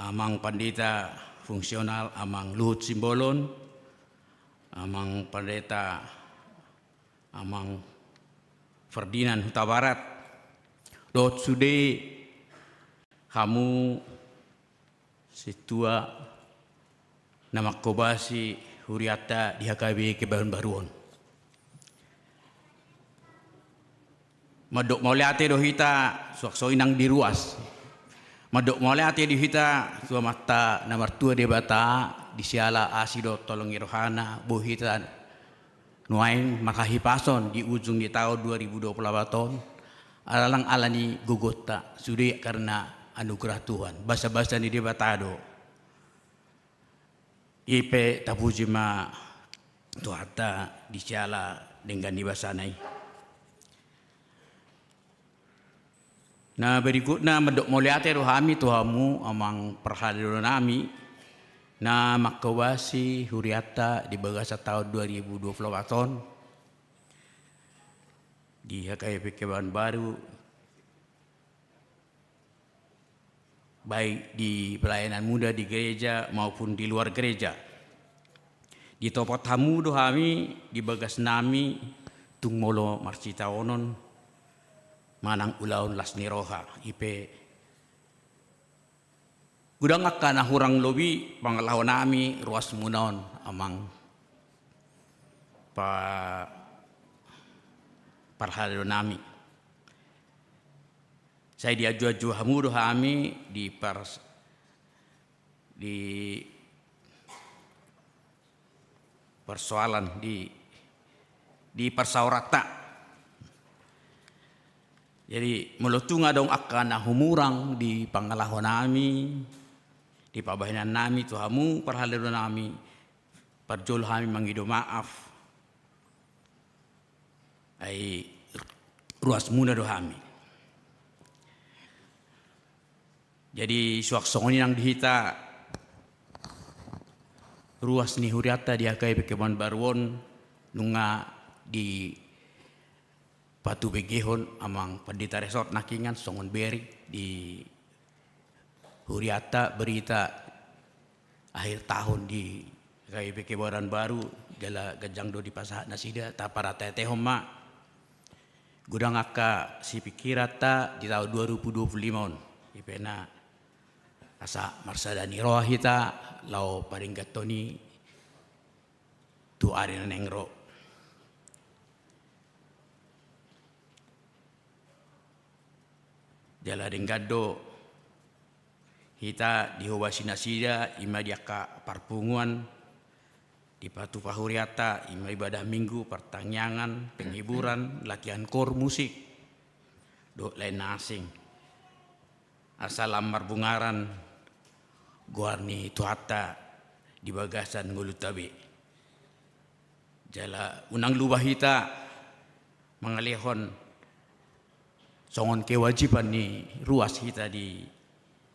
amang Pandita Fungsional, amang Luhut Simbolon, amang Pandita, amang Ferdinand Hutabarat, dohot sude hamu sintua na manghobasi hurianta di H K B Kebayoran Baru on. Mandok mauliate do hita suang songon i nang di ruas. Mandok mauliate do hita tu Amanta na martua Debata, di siala asi dohot holong ni rohana boi hita nuaeng marhahipason di ujung ni taon dua ribu dua puluh opat on, ala nang ala ni gogonta, sude karena anugerah Tuhan. Basabasa ni Debata do. I pe tapuji ma Tuhanta di siala denggan ni basana i. Na berikutna, mandok mauliate do hami tu hamu amang parhalado nami na manghobasi hurianta di bagasan taon dua ribu dua puluh opat on di H K B P Kebayoran Baru, baik di pelayanan muda di gereja maupun di luar gereja. Ditopot hamu do hami di bagas nami tung molo marsitaonon manang ulaon las ni roha. I pe godang angka na hurang lobi pangalaho nami ruas muna on amang pa-, parhalado nami. Sai dianju-anju hamu do hami di pars-, di persoalan di, di parsaoranta. Jadi molo tung adong angka na humurang di pangalaho nami, di pabahenan nami tu hamu parhalado nami, parjolo hami mangido maaf. Ai ruas muna do hami. Jadi suang songon i nang di hita ruas ni hurianta di H K B P Kebayoran Baru on nunga dipatubegehon amang Pandita Resort nangkiningan songon bere di hurianta berita akhir tahun di H K B P Kebayoran Baru, jala ganjang do dipasahat nasida, taparate-atehon ma. Godang angka sipikiran ta di tahun dua ribu dua puluh lima on. I pe na asa marsada ni roha hita laho padengganhon i tu ari na naeng ro. Jala denggan do hita dihobasi nasida, i ma di angka parpunguan, dipatupa hurianta, i ma ibadah Minggu, partangiangan, penghiburan, latihan kor, musik, dohot lain na asing. Asa lam marbungaran goar ni Tuhanta di bagasan ngolunta be. Jala unang lupa hita mangalehon songon kewajiban ni ruas hita di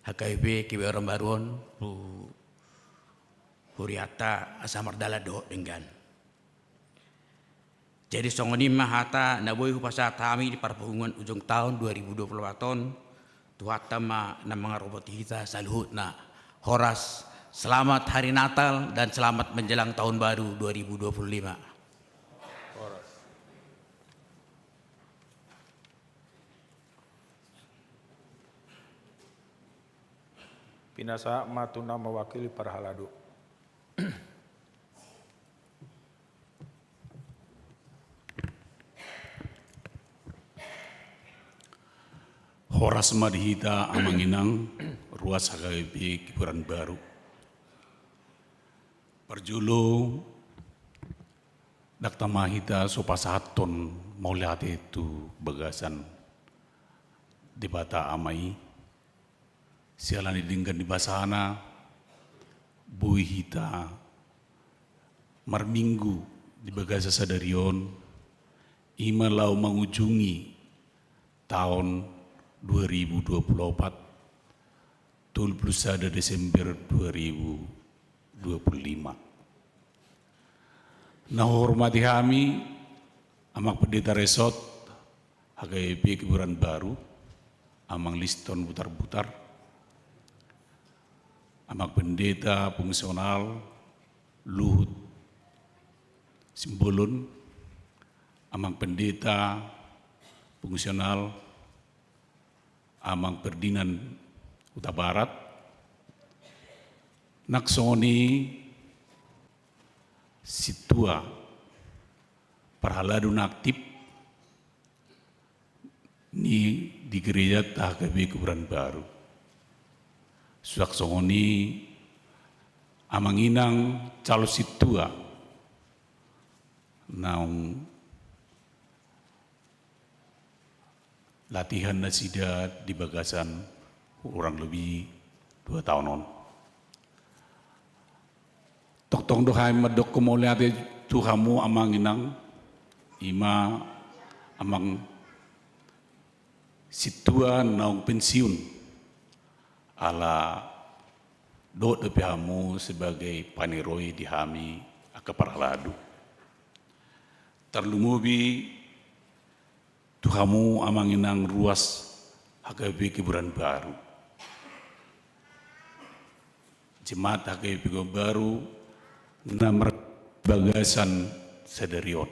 H K B P Kebayoran Baru on tu hurianta asa mardalan dohot denggan. Jadi songon i ma hata na boi hupasahat hami di parpunguan ujung tahun dua ribu dua puluh empat on, Tuhanta ma na mangaropoti hita saluhutna. Horas, selamat hari Natal dan selamat menjelang tahun baru dua ribu dua puluh lima. Horas. Pinasahat ma tu na mewakili parhalado. Horas ma di hita amang inang ruas H K B P Kebayoran Baru. Parjolo, ndang tama hita so pasahathon mauliate tu bagasan Debata Ama i. Siala ni denggan ni basana, boi hita marminggu di bagasan sadari on, i ma laho mangujungi taon dua ribu dua puluh opat, tolu puluh sada Desember dua ribu dua puluh lima. Na huhormati hami, Amang Pendeta Resort, H K B P Kebayoran Baru, Amang Liston Butarbutar, Amang Pendeta Fungsional Luhut Simbolon, Amang Pendeta Fungsional Amang Ferdinand Hutabarat, nang songon i sintua parhalado na aktif ni di gereja H K B Kebayoran Baru. Suang songon i amang inang calon sintua naung latihan nasida di bagasan kurang lebih dua taon on. Tongtong do hami mandok mauliate tu hamu amang inang, i ma amang sintua naung pensiun, ala dohot dope hamu sebagai paniroi di hami angka parhalado. Tarlumobi tu hamu amang inang ruas H K B P Kebayoran Baru, jemaat H K B P Kebayoran Baru na marbagasan sadari on.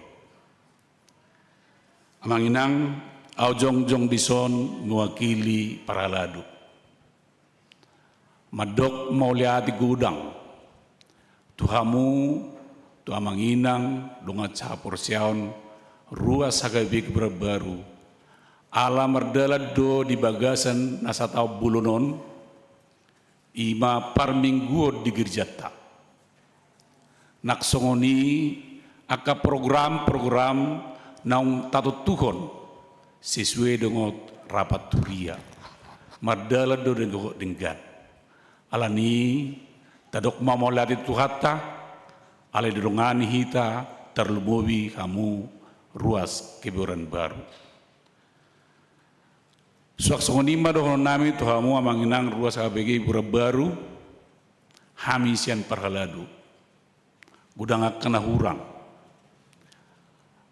Amang inang, au jongjong dison mewakili parhalado mandok mauliate godang tu hamu, tu amang inang dongan sahaporseaon ruas H K B P Kebayoran Baru, ala mardalan do di bagasan na sataon bolon on, I ma parmingguon di girjanta. Nang songon i angka program-program naung tatontuhon sesuai dohot rapat huria. Mardalan do denggan. Alani i tadok ma mauliate tu Tuhanta, alai didongani hita tarlumobi hamu ruas kehidupan baru. Suang songon i ma dohonon nami tu hamu amang inang ruas H P G Hiburan Baru, hami sian parhalado. Godang angka na hurang.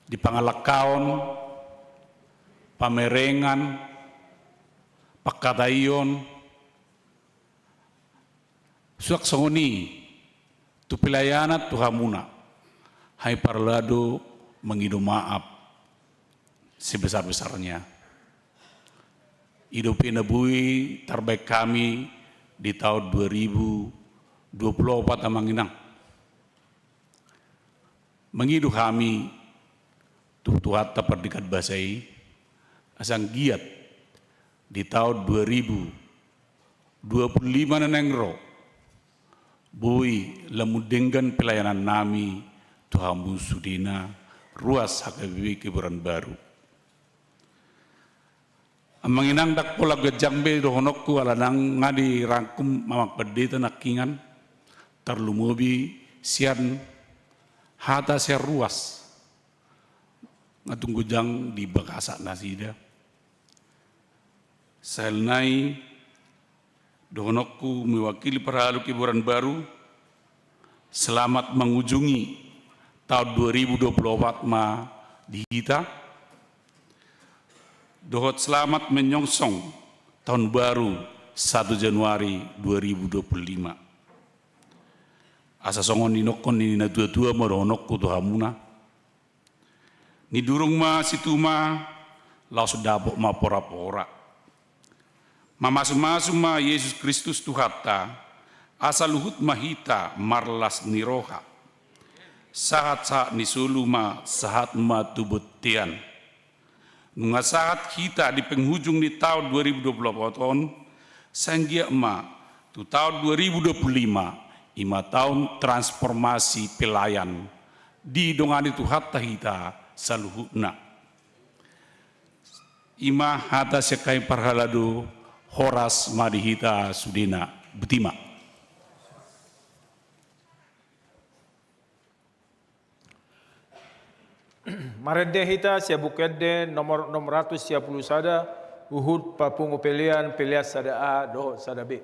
Di pangalangkaon, pamerengan, pangkataion, suang songon i tu pelayanan tu hamuna, hami parhalado mangido maaf sebesar-besarnya. I dope na boi tarbaen hami di taon dua ribu dua puluh opat amang inang. Mangido hami tu Tuhanta pardenggan basa i, asa anggiat di taon dua ribu dua puluh lima na naeng ro, boi lam denggan pelayanan nami tu hamu sudena ruas H K B P Kehiburan Baru. Amang inang, ndang pola ganjang be dohononku ala nunga dirangkum amang pandita nangkiningan, tarlumobi sian hata sian ruas. Nga tung ganjang di bagasan nasida. Sahali nai dohononku mewakili parhalado Kehiburan Baru, selamat mangujungi taon dua ribu dua puluh opat ma di hita. Dohot selamat menyongsong taon baru satu Januari dua ribu dua puluh lima. Asa songon nidok ni natua-tua ma dohononku tu hamuna. Nidurung ma situma, laos dapot ma pora-pora. Mamasu-masu ma Jesus Kristus Tuhanta, asa luhut ma hita marlas ni roha. Sahat-sahat ni solu ma, sahat ma tu bontean. Nunga sahat hita di penghujung ni taon dua ribu dua puluh opat on, sai anggiat ma tu taon dua ribu dua puluh lima, i ma taon transformasi pelayan, didongani Tuhanta hita saluhutna. I ma hata sian hami parhalado, horas ma di hita sudena. Botima. Marende hita sian Buku Ende nomor enam ratus tiga puluh sada, huhut papungu pelean, pelean sada A dohot sada B.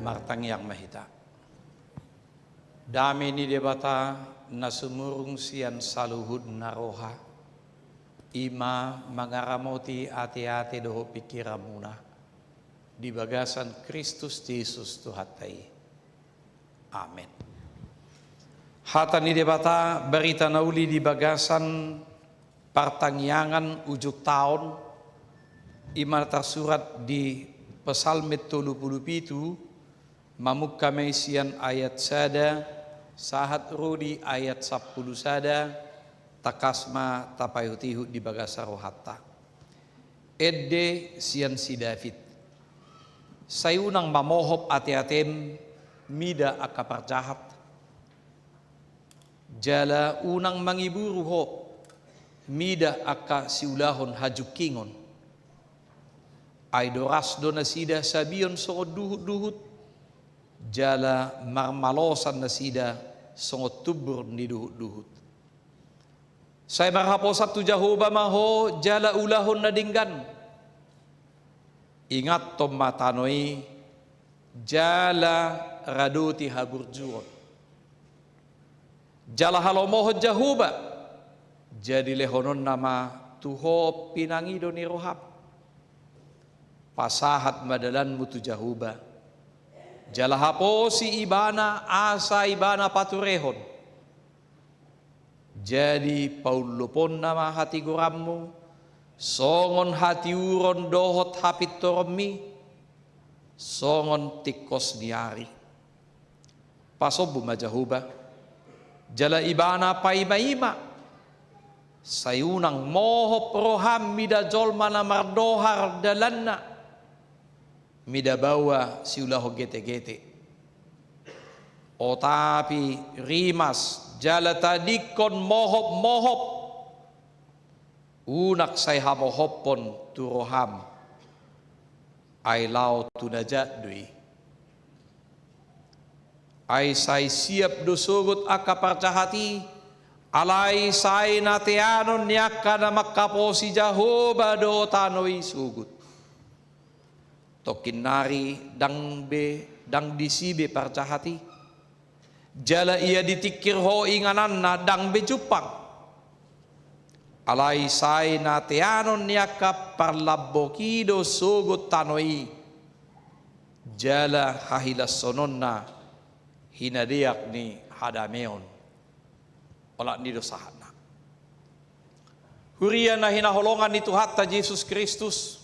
Martangiang ma hita. Dame ni Debata na sumurung sian saluhut na roha, i ma mangaramoti ateate dohot pingkiranmuna di bagasan Kristus Jesus Tuhanta i. Amen. Hata ni Debata, barita na uli di bagasan partangiangan ujung taon, i ma tarsurat di Psalmen tolu pulu pitu, mamungka ma i sian ayat sada sahat ro di ayat sampulu sada, tangkas ma tapaihutihut di bagasan rohanta. Ende sian si David. Sai unang ma mohop ateatem mida angka parjahat, jala unang mangiburu ho mida angka siulahon hajungkingon. Ai doras do nasida sabion songon duhutduhut, jala marmalosan nasida songon tumbur ni duhutduhut. Sai marhaposan tu Jahowa ma ho jala ulahon na denggan. Ingathon ma tano i jala radoti haburjuon. Jala halomohon Jahowa, jadi lehononna ma tu ho pinangido ni roham. Pasahat ma dalanmu tu Jahowa, jala haposi Ibana asa Ibana paturehon. Jadi paulluponna ma hatigoranmu, songon hatiuron dohot hapintoronmi, songon tingkos ni ari. Pasombu ma Jahowa, jala Ibana paimaima. Sai unang mohop roham mida jolma na mardohar dalanna, mida baoa siulahon getegete. Oto tapi rimas jala tadingkon mohopmohop. Unang sai hamohophon tu roham, ai laho tu na jat do i. Ai sai siap do sogot angka parjahat i, alai sai na teanon ni angka na manghaposi Jahowa do tano i sogot. Tongkin nari ndang be, ndang disi be parjahat i. Jala ia ditingkir ho ingananna ndang be jumpang. Alai sai na teanon ni angka parlambok i do sogot tano i. Jala hahilashononna hinadeak ni hadameon. Olat ni do sahatna. Huria na hinaholongan ni Tuhanta Jesus Kristus,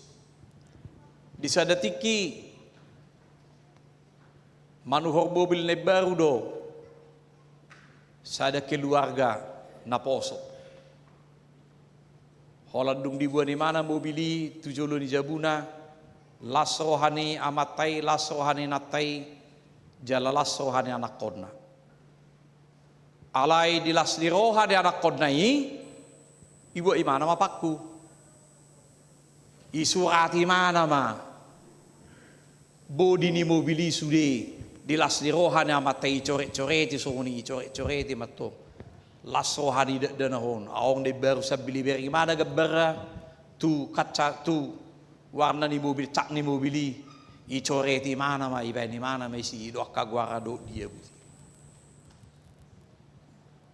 di sada tingki manuhor mobil na imbaru do sada keluarga na poso. Holan dung diboan ibana mobil i tu jolo ni jabuna, las roha ni amanta i, las roha ni inanta i, jala las roha ni anakkonna. Alai di las ni roha ni anakkonna i, ibuat ibana ma pangku. Isurati ibana ma bodi ni mobil i sude, di las ni roha ni amanta i, icoretcoreti songon i, icoretcoreti ma antong. Las roha ni dakdanak on, adong na imbaru sambil ibereng ibana gambarna tu kaca, tu warna ni mobil, cat ni mobil i, icoreti ibana ma, ibaen ibana ma isi do angka goarna dohot dia buti.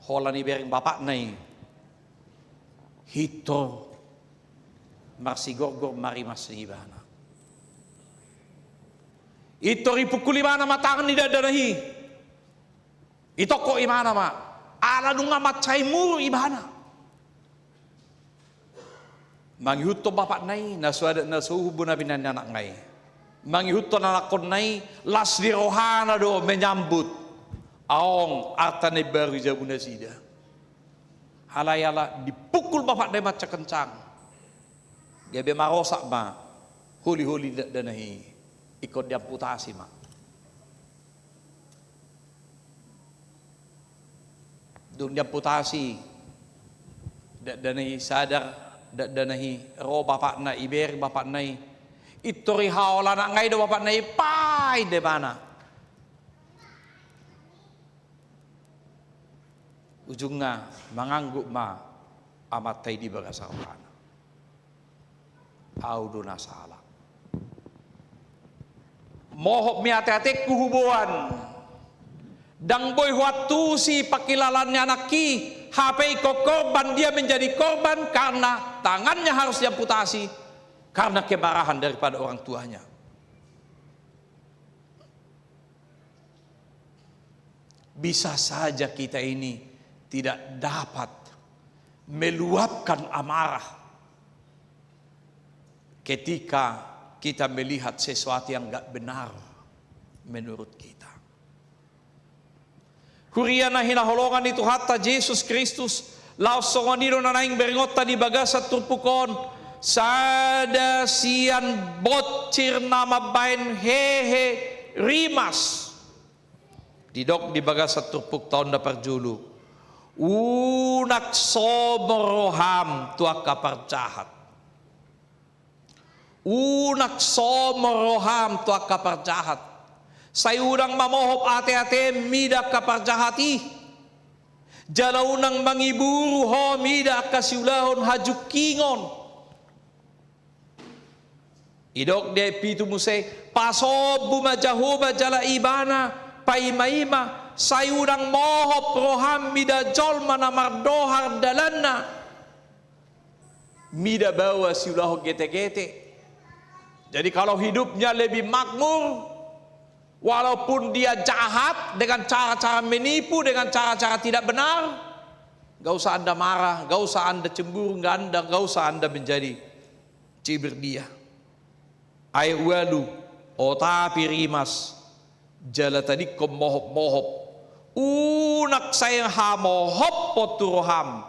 Holan ibereng bapakna i, pintor marsigorgor ma rimas ni ibana. Pintor ipungkul ibana ma tangan ni dakdanak i. Itongkok ibana ma, ala nunga mansai muruk ibana. Mangihuthon bapakna i, na so adat na so uhum bona pinahan ni anakna i. Mangihuthon anakkonna i, las ni rohana do menyambut adong arta na imbaru di jabu nasida. Alai ala dipungkul bapakna i mansai kencang, gabe marosak ma holiholi ni dakdanak i, ingkon diamputasi ma. Dung diamputasi dakdanak i, sadar dakdanak i, ro bapakna, ibereng bapakna i. Pintor ihaol anakna i do bapakna i, painda ibana. Ujungna mangangguk ma amanta i di bagasan rohana. Au do na sala. Mohop ma i ate-atengku huboan. Ndang boi huantusi pangkilalaan ni anakki, hape ingkon korban, dia menjadi korban karena tangannya harus diamputasi karena kemarahan daripada orang tuanya. Bisa saja kita ini tidak dapat meluapkan amarah ketika kita melihat sesuatu yang nggak benar menurut kita. Huria na hinaholongan ni Tuhanta Jesus Kristus, laos songon i do na naeng berngatta di bagasan turpuk on, sada sian bonsir na mambahen hehe rimas. Didok di bagasan turpukta on na parjolo: Unang somor roham tu angka parjahat. Unang somor roham tu angka parjahat. Sai unang ma mohop ate-atem mida angka parjahat i. Jala unang mangiburu ho mida angka siulahon hajungkingon. Didok di ayat pitu muse: Pasombu ma Jahowa jala Ibana paima-ima, sai unang mohop roham mida jolma na mardohar dalanna, mida baoa siulahon gete-gete. Jadi kalau hidupnya lebih makmur, walaupun dia jahat dengan cara-cara menipu, dengan cara-cara tidak benar, nggak usah Anda marah, nggak usah Anda cemburu, nggak Anda, nggak usah Anda menjadi cibir dia. Ayat ualu: Otapi rimas, jala tadingkon mohop-mohop. Unang sai hamohophon tu roham,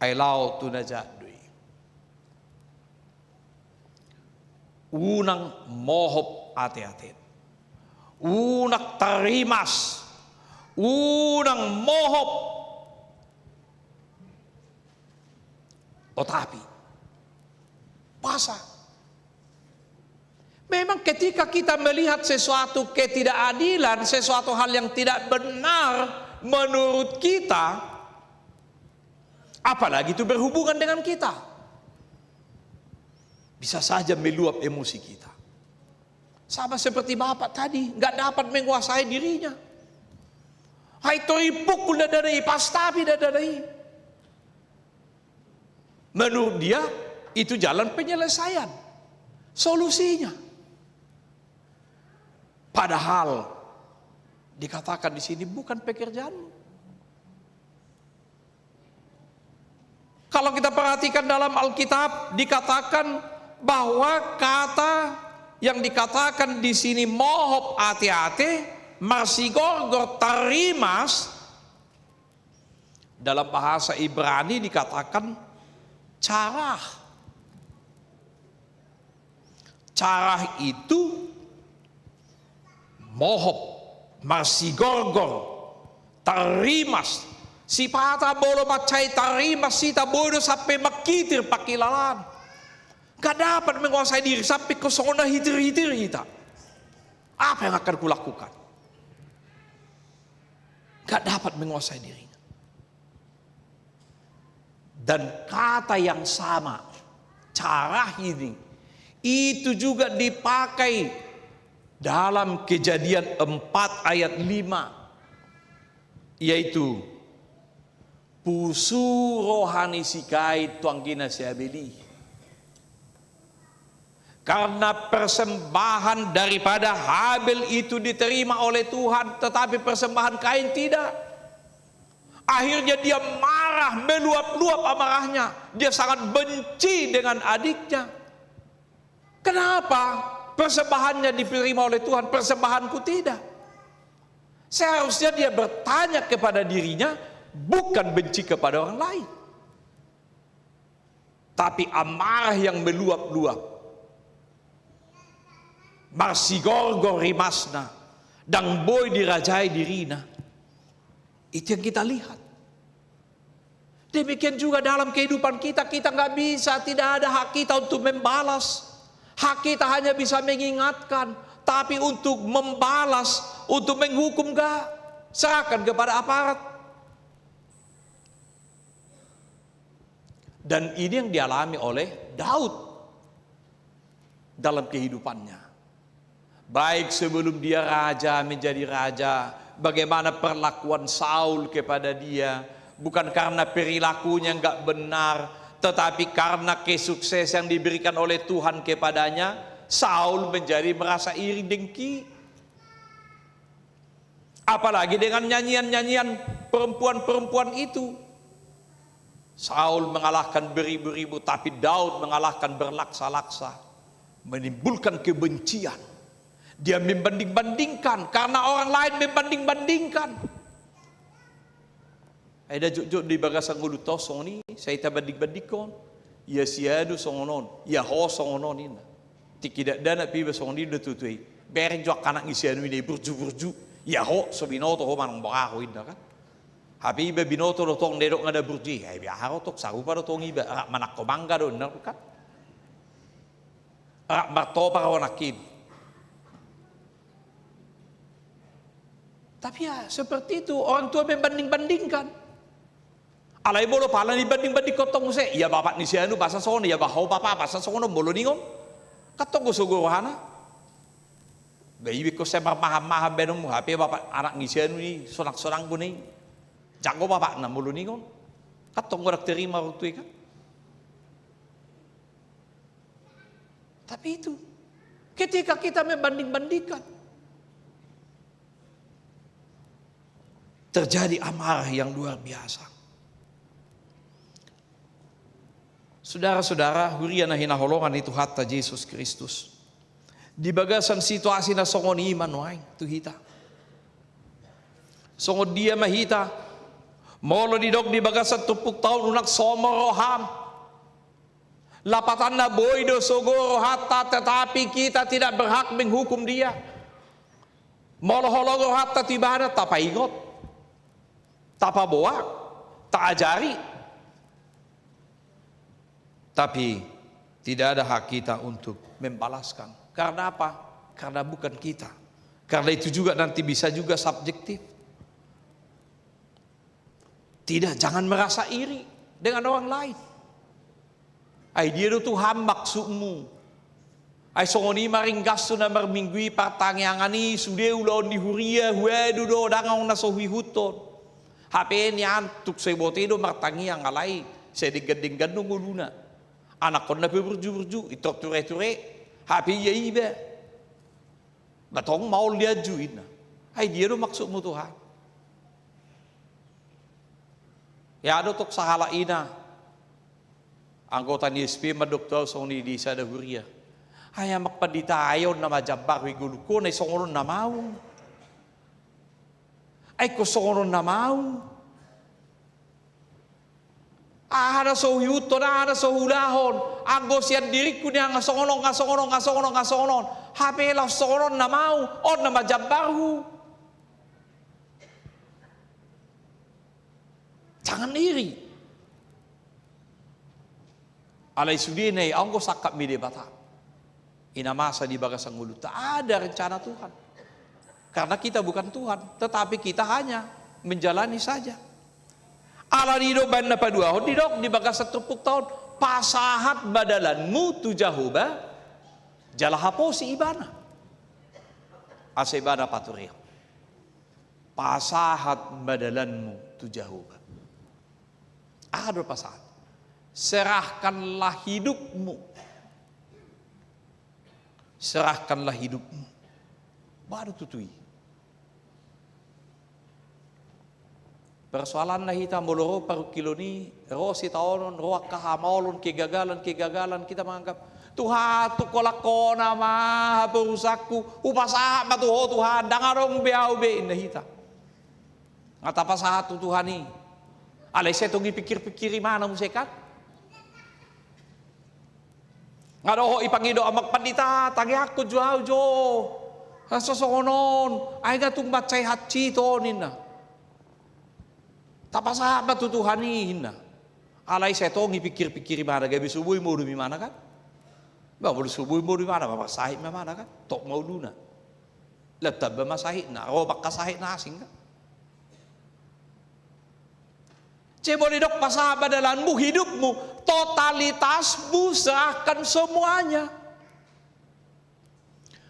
ai laho tu na jat do i. Unang mohop ate-atem. Unang tarrimas. Unang mohop. Otapi. Boasa? Memang ketika kita melihat sesuatu ketidakadilan, sesuatu hal yang tidak benar menurut kita, apalagi itu berhubungan dengan kita, bisa saja meluap emosi kita. Sama seperti bapak tadi, nggak dapat menguasai dirinya. Hai, tori pukul dadana i, pastapi dadana i. Menurut dia, itu jalan penyelesaian, solusinya. Padahal dikatakan di sini, bukan pekerjaanmu. Kalau kita perhatikan dalam Alkitab, dikatakan bahwa kata yang dikatakan di sini mohop ate-ate, marsigorgor, tarrimas, dalam bahasa Ibrani dikatakan carah. Carah itu mohop, marsigorgor, tarrimas. Sipata molo mansai tarrimas hita, boi do sampe mangkitir pangkilalaan. Nggak dapat menguasai diri, sampe ingkon songon na hitir-hitir hita. Apa yang akan kulakukan? Nggak dapat menguasai dirinya. Dan kata yang sama, carah ini, itu juga dipakai dalam Kejadian empat ayat lima, yaitu pusu roha ni si Kain tu anggina si Habel i. Karena persembahan daripada Habel itu diterima oleh Tuhan, tetapi persembahan Kain tidak. Akhirnya dia marah, meluap-luap amarahnya. Dia sangat benci dengan adiknya. Kenapa persembahannya diterima oleh Tuhan, persembahanku tidak? Seharusnya dia bertanya kepada dirinya, bukan benci kepada orang lain. Tapi amarah yang meluap-luap, marsigorgor rimasna, ndang boi dirajai dirina. Itu yang kita lihat. Demikian juga dalam kehidupan kita, kita nggak bisa, tidak ada hak kita untuk membalas. Hak kita hanya bisa mengingatkan, tapi untuk membalas, untuk menghukum, nggak. Serahkan kepada aparat. Dan ini yang dialami oleh Daud dalam kehidupannya. Baik sebelum dia raja, menjadi raja, bagaimana perlakuan Saul kepada dia, bukan karena perilakunya nggak benar, tetapi karena kesuksesan yang diberikan oleh Tuhan kepadanya, Saul menjadi merasa iri, dengki. Apalagi dengan nyanyian-nyanyian perempuan-perempuan itu. Saul mengalahkan beribu-ribu, tapi Daud mengalahkan berlaksa-laksa, menimbulkan kebencian. Dia membanding-bandingkan karena orang lain membanding-bandingkan. Ai da jotjot di bagasan ngolunta songon i, sai tabanding-bandingkon. Ia si anu songon on, ia ho songon on, ninna. Tingki dakdanak pe iba songon i do tutu i. Bereng jo angka anak ni si anu i na burju-burju. Ia ho so binoto ho manang boha ho, ninna kan. Hape iba binoto do tong didok nga da burju i. Ai biar aha ro tong, sarupa do tong iba. Rap manangko mangga do, ninna kan. Rap martopar ho nangkin. Tapi ya seperti itu, orang tua membanding-bandingkan. Alai molo pala dibanding-bandingkon tong muse, ia bapak ni si anu boasa songon on, ia bah ho bapak boasa songon on, molo ningon. Kan tong do sogo rohana. Ba iba ingkon sai marmaham-maham baenonmu, hape bapak anak ni si anu i sonang-sonang bona i. Janggo bapakna molo ningon. Kan tong do ndang terima orang tua i kan. Tapi itu, ketika kita membanding-bandingkan, terjadi amarah yang luar biasa. Saudara-saudara, huria na hinaholongan ni Tuhanta Jesus Kristus, di bagasan situasi na songon i ma nuaeng tu hita. Songon dia ma hita, molo didok di bagasan turpukta on unang somor roham. Lapatanna boi do sogo rohanta, tetapi kita tidak berhak menghukum dia. Molo holong rohanta tu ibana, tapaingot, tapaboa, taajari. Tapi tidak ada hak kita untuk membalaskan. Karena apa? Karena bukan kita. Karena itu juga nanti bisa juga subjektif. Tidak, jangan merasa iri dengan orang lain. Ai dia do Tuhan maksudmu? Ai songon i ma ringgashu na marminggu i partangiangan i, sude ulaon ni huria huadu do, ndang adong na so huihuthon. Hape nian tuk so iboto i do martangiang, alai sai denggan-denggan do ngoluna. Anakkonna pe burju-burju, intor ture-ture, hape ia iba. Ba tong maol dianju, ninna. Ai dia do maksudmu Tuhan? Ia do tong sahalak ina, anggota ni S P mandok tu au songon i di sada huria. Ai amang pandita, ai on na majambar i ngolungkon, ai songon on na mau. Ai ingkon songon on na mau. Aha na so huihuthon, aha na so huulahon, anggo sian diringku nian nga songon on, nga songon on, nga songon on, nga songon on. Hape laos songon on na mau, on na majambarhu. Jangan iri. Alai sudena i, anggo sangkap ni Debata, i na masa di bagasan ngolunta, ada rencana Tuhan. Karena kita bukan Tuhan, tetapi kita hanya menjalani saja. Alani i do baen na paduahon didok di bagasan turpukta on, pasahat ma dalanmu tu Jahowa, jala haposi Ibana, asa Ibana paturehon. Pasahat ma dalanmu tu Jahowa. Aha do pasahat? Serahkanlah hidupmu. Serahkanlah hidupmu. Boha do tutu i? Persoalanna hita molo ro parungkilon i, ro sitaonon, ro angka hamaolon, kegagalan, kegagalan, kita menganggap, Tuhan, tung holan Ho nama haporusanku, hupasahat ma tu Ho Tuhan, ndang adong be ahu be, ninna hita. Nga tapasahat tu Tuhan i. Alai sai tong ipikir-pikir ibana muse kan. Nga dohot ipangido, amang pandita, tangiangkon jo ahu jo. Asa songon on, ai nga tung mansai hansit on, ninna. Tapasahat ma tu Tuhan i, ninna. Alai sai tong ipikir-pikir ibana, gabe so boi modom ibana kan. Ba molo so boi modom ibana, ba marsahit ma ibana kan. Tok ma uluna. Lam tamba ma sahitna, ro ma angka sahit na asing kan. Jadi molo didok pasahat ma dalanmu, hidupmu, totalitasmu, serahkan semuanya.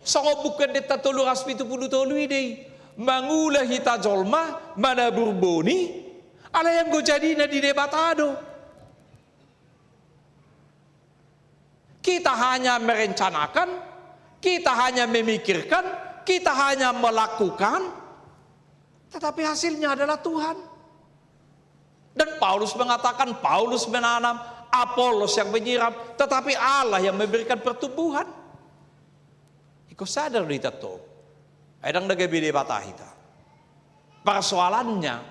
Songon Buku Ende tolu ratus pitu pulu tolu i do i, mangula hita jolma manabur boni, alai anggo jadina di Debata do. Kita hanya merencanakan, kita hanya memikirkan, kita hanya melakukan, tetapi hasilnya adalah Tuhan. Dan Paulus mengatakan, Paulus menanam, Apolos yang menyiram, tetapi Allah yang memberikan pertumbuhan. Ingkon sadar do hita tong. Ai ndang na gabe Debata hita. Persoalannya,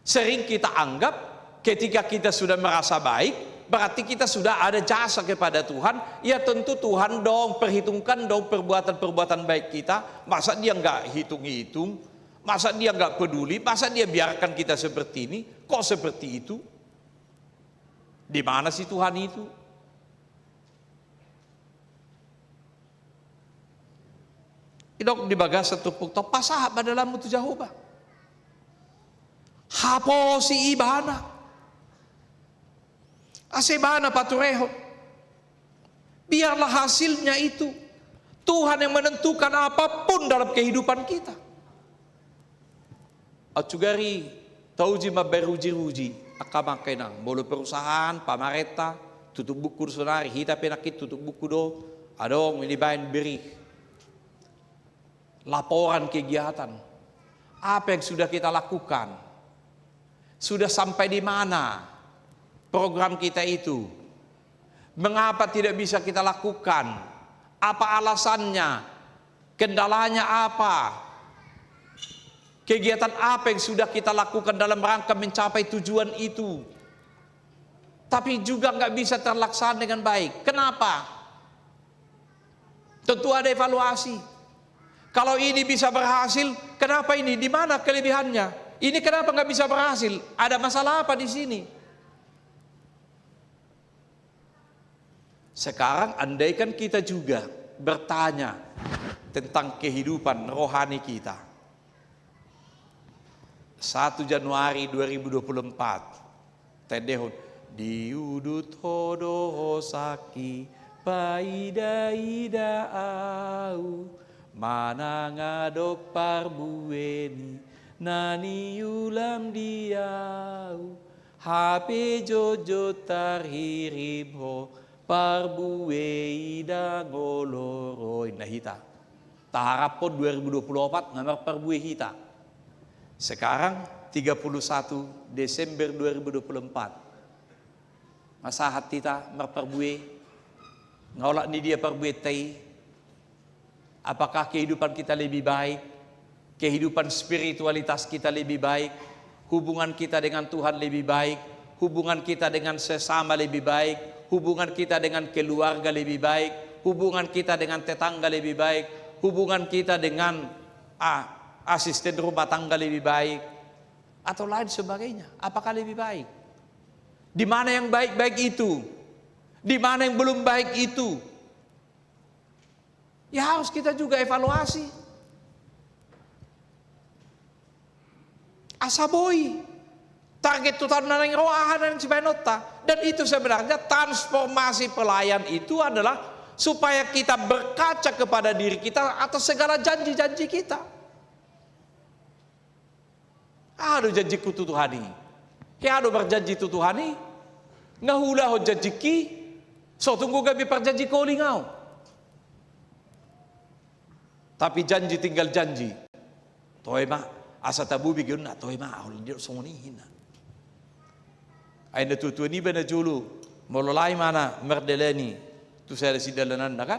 sering kita anggap ketika kita sudah merasa baik, berarti kita sudah ada jasa kepada Tuhan. Ya tentu Tuhan dong perhitungkan dong perbuatan-perbuatan baik kita. Masa dia nggak hitung-hitung? Masa dia nggak peduli? Masa dia biarkan kita seperti ini? Kok seperti itu? Di mana sih Tuhan itu? Didok di bagasan turpukta, pasahat ma dalanmu tu Jahowa. Haposi ibana. Asa ibana paturehon. Biarlah hasilnya itu. Tuhan yang menentukan apapun dalam kehidupan kita. Aut sugari tauji mambaen ruji-ruji, angka amang inang, molo perusahaan, pamarenta, tutup buku do sonari, hita pe nangkin tutup buku do, adong dibaen berita. Laporan kegiatan. Apa yang sudah kita lakukan? Sudah sampai di mana program kita itu? Mengapa tidak bisa kita lakukan? Apa alasannya? Kendalanya apa? Kegiatan apa yang sudah kita lakukan dalam rangka mencapai tujuan itu? Tapi juga nggak bisa terlaksana dengan baik. Kenapa? Tentu ada evaluasi. Kalau ini bisa berhasil, kenapa ini? Di mana kelebihannya? Ini kenapa nggak bisa berhasil? Ada masalah apa di sini? Sekarang andaikan kita juga bertanya tentang kehidupan rohani kita. Satu Januari dua ribu dua puluh empat, taendehon, diudut Ho do hosangki, paida-ida ahu, manang adong parbue ni na niulam di ahu, hape jotjot tarhirim Ho, parbue i ndang olo ro, ninna hita. Taharaphon dua ribu dua puluh opat nga marparbue hita. Sekarang tiga puluh satu Desember dua ribu dua puluh empat. Nga sahat hita marparbue? Nga olat ni dia parbuenta i? Apakah kehidupan kita lebih baik? Kehidupan spiritualitas kita lebih baik? Hubungan kita dengan Tuhan lebih baik? Hubungan kita dengan sesama lebih baik? Hubungan kita dengan keluarga lebih baik? Hubungan kita dengan tetangga lebih baik? Hubungan kita dengan, ah, asisten rumah tangga lebih baik? Atau lain sebagainya? Apakah lebih baik? Di mana yang baik-baik itu? Di mana yang belum baik itu? Ya harus kita juga evaluasi. Asa boi target tu taon na naeng ro, aha na naeng sibahenonta. Dan itu sebenarnya transformasi pelayan itu adalah supaya kita berkaca kepada diri kita atas segala janji-janji kita. Aha do janjingku tu Tuhan i? Hea do marjanji tu Tuhan i? Nga huulahon janjingki? So tung gabe parjanji holing au. Tapi janji tinggal janji. Toe ma, asa tabo be geonna, toe ma, ahu didok songon i ninna. Ai na tuatua niba na jolo, molo lae ma na mardalani tu sada sidalananna kan.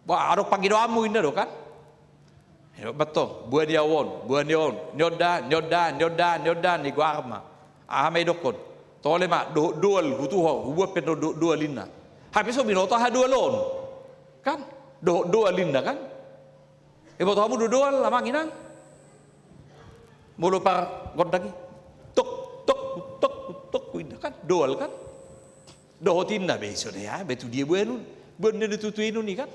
Bah, adong pangidoanmu ninna do kan. Io, betul. Boani au on, boani on. Ni on da, ni on da, ni on da, ni on da, ni goar ma. Aha ma idokkon? Tole ma, dohot doal hutu ho, huboan pe dohot doal ninna. Hape so binoto aha doal on. Kan? Dohot doal ninna kan? Iboto hamu do doal amang inang? Molo pargondang i. Tok, tok, tok, tok, ninna kan? Doal kan? Dohot ninna be, sude ya, be tu dia boanun. Boan ni tutu inun i kan.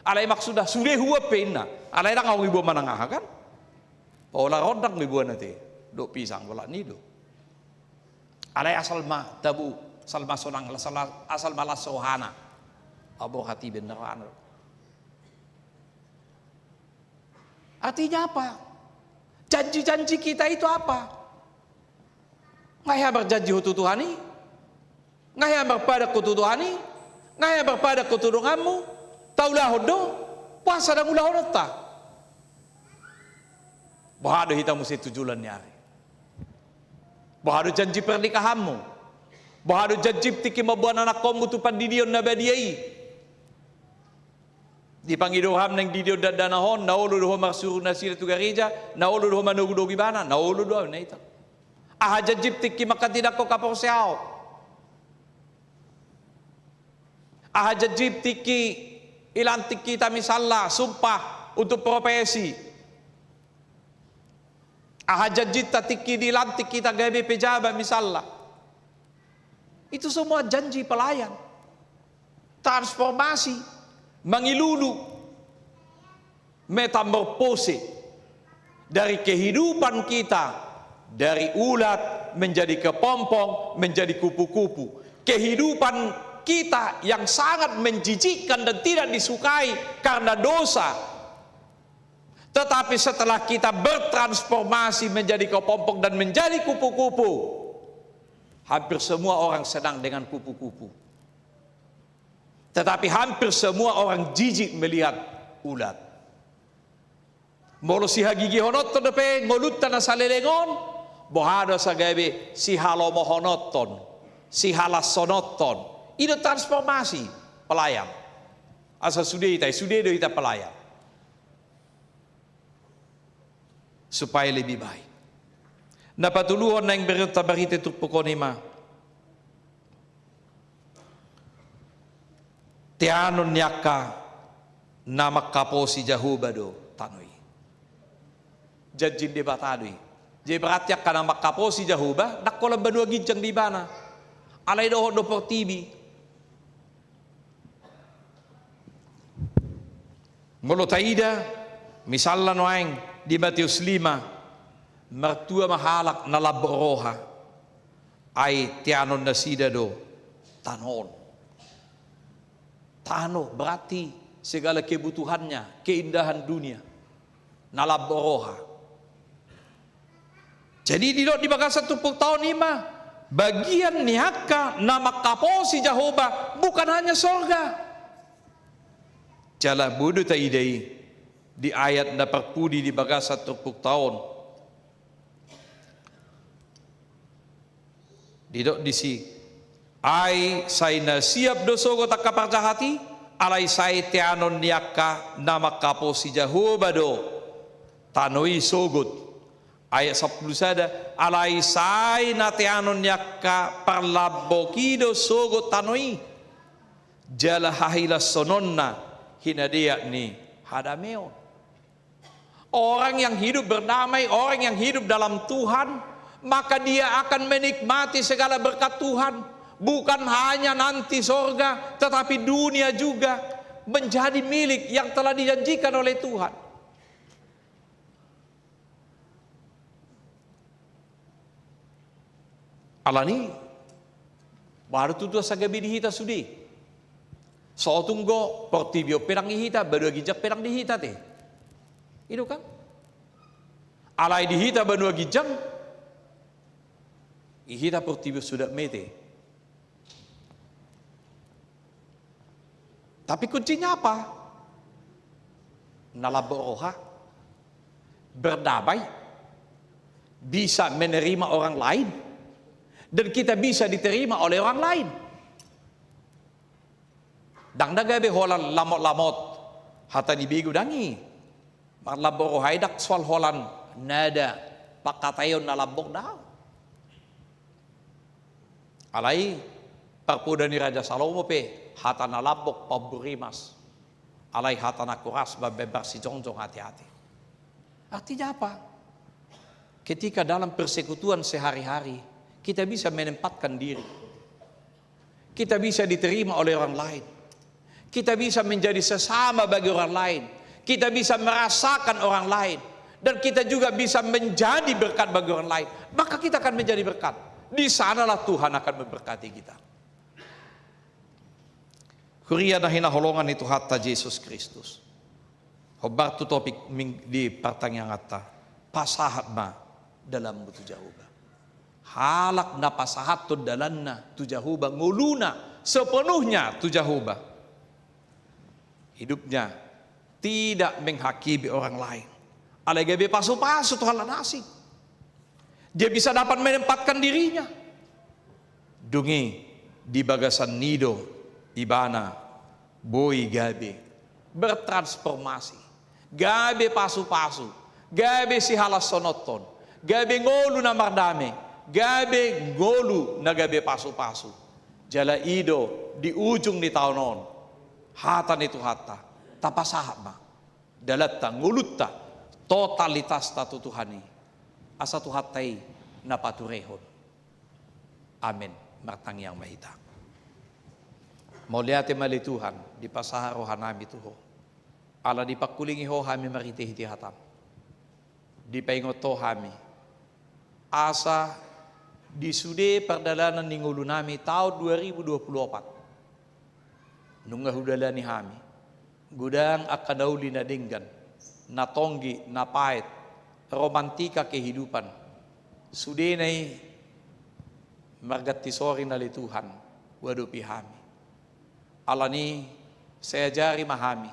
Alai maksudna, sude huboan pe ninna. Alai ndang au iboan manang aha kan. Pola rondang be boan ate. Dohot pisang, bola ni do. Alai asal ma tabo, asal ma sonang, asal, asal ma las rohana. Abo hati bener rohana. Artinya apa? Janji-janji kita itu apa? Nga hea marjanji ho tu Tuhan i? Nga hea marpadan ho tu Tuhan i? Nga hea marpadan ho tu donganmu? Taulahon do? Boasa ndang ulahononta? Boha do hita muse tu joloan ni ari? Boha do janji pernikahanmu? Boha do janjim tingki mamboan anakkonmu tu pandidion na badia i? Dipangido roham naeng didion dakdanak on, na olo do ho marsuru nasida tu gareja, na olo do ho manogunogu ibana, na olo do au na ita. Aha janjim tingki manghatindanghon haporseaon? Aha janjim tingki dilantik hita misalna, sumpah untuk profesi? Aha janjinta tingki dilantik hita gabe pejabat misalna? Itu semua janji pelayan. Transformasi, mangilulu, metamorfose dari kehidupan kita, dari ulat menjadi kepompong, menjadi kupu-kupu. Kehidupan kita yang sangat menjijikkan dan tidak disukai karena dosa. Tetapi setelah kita bertransformasi menjadi kepompong dan menjadi kupu-kupu, hampir semua orang senang dengan kupu-kupu. Tetapi hampir semua orang jijik melihat ulat. Molo sihagigihononhon dope ngolunta na saleleng on, boha do asa gabe sihalomohononhon, sihalashononhon. I do transformasi pelayan. Asa sude hita, sude do hita pelayan. Supaya lebih baik. Na patoluhon naeng berita, berita turpuk on i ma teanon ni angka na manghaposi Jahowa do tano i. Janji ni Debata do i. Jadi berarti angka na manghaposi Jahowa ndang holan banua ginjang di ibana. Alai dohot do portibi. Molo taida, misalna nuaeng di Mateus lima, martua ma halak na lambok roha, ai teanon nasida do tano on. Tano berarti segala kebutuhannya, keindahan dunia, na lambok roha. Jadi didok di bagasan turpukta on i ma, bagian ni angka na manghaposi Jahowa bukan hanya sorga. Jala boi do taida i di ayat na parpudi di bagasan turpukta on. Didok disi, ai sai na siap do sogot angka parjahat i, alai sai teanon ni angka na manghaposi Jahowa do tano i sogot. Ayat sampulu sada, alai sai na teanon ni angka parlambok i do sogot tano i, jala hahilashononna hinadeak ni hadameon. Orang yang hidup berdamai, orang yang hidup dalam Tuhan, maka dia akan menikmati segala berkat Tuhan. Bukan hanya nanti sorga, tetapi dunia juga menjadi milik yang telah dijanjikan oleh Tuhan. Alani, baru tutu asa gabe di hita sude. Sotung do portibi on pe ndang di hita, banua ginjang pe ndang di hita te. I do kan? Alai di hita banua ginjang, di hita portibi on suda mate. Tapi kuncinya apa? Na lambok roha, berdamai, bisa menerima orang lain, dan kita bisa diterima oleh orang lain. Ndang na gabe holan lamotlamot, hata ni begu, ndang i. Marlambok roha i ndang soal holan nada, pangkataion na lambok, daong. Alai parpoda ni Raja Salomo pe, hata na lambok pambu rimas, alai hata na koras mambahen marsijongjong ateate. Artinya apa? Ketika dalam persekutuan sehari-hari, kita bisa menempatkan diri. Kita bisa diterima oleh orang lain. Kita bisa menjadi sesama bagi orang lain. Kita bisa merasakan orang lain. Dan kita juga bisa menjadi berkat bagi orang lain. Maka kita akan menjadi berkat. Di sanalah Tuhan akan memberkati kita. Huria na hinaholongan ni Tuhanta Jesus Kristus. Hombar tu topik ming-, di partangianganta, pasahat ma dalanmu tu Jahowa. Halak na pasahathon dalanna tu Jahowa, ngoluna sepenuhnya tu Jahowa, hidupnya tidak menghakimi orang lain. Alai gabe pasu-pasu tu halak na asing. Dia bisa dapat menempatkan dirinya. Dung i di bagasan ni do ibana boi gabe bertransformasi, gabe pasu-pasu, gabe sihalashononhon, gabe ngolu na mardame, gabe ngolu na gabe pasu-pasu. Jala i do di ujung ni taon on, hata ni Tuhanta, tapasahat ma dalanta, ngolunta, totalitasta tu Tuhan i, asa Tuhanta i na paturehon. Amen. Martangiang ma hita. Mauliate ma ale Tuhan, dipasahat rohanami tu Ho. Ala dipangkulingi Ho hami marhite-hite hataM. Dipaingot Ho hami, asa di sude pardalanan ni ngolunami taon dua ribu dua puluh opat, nunga hudalani hami, godang angka na uli na denggan, na tonggi, na paet, romantika kehidupan. Sudena i marganti soring ale Tuhan huadopi hami. Alani i, sai ajari ma hami,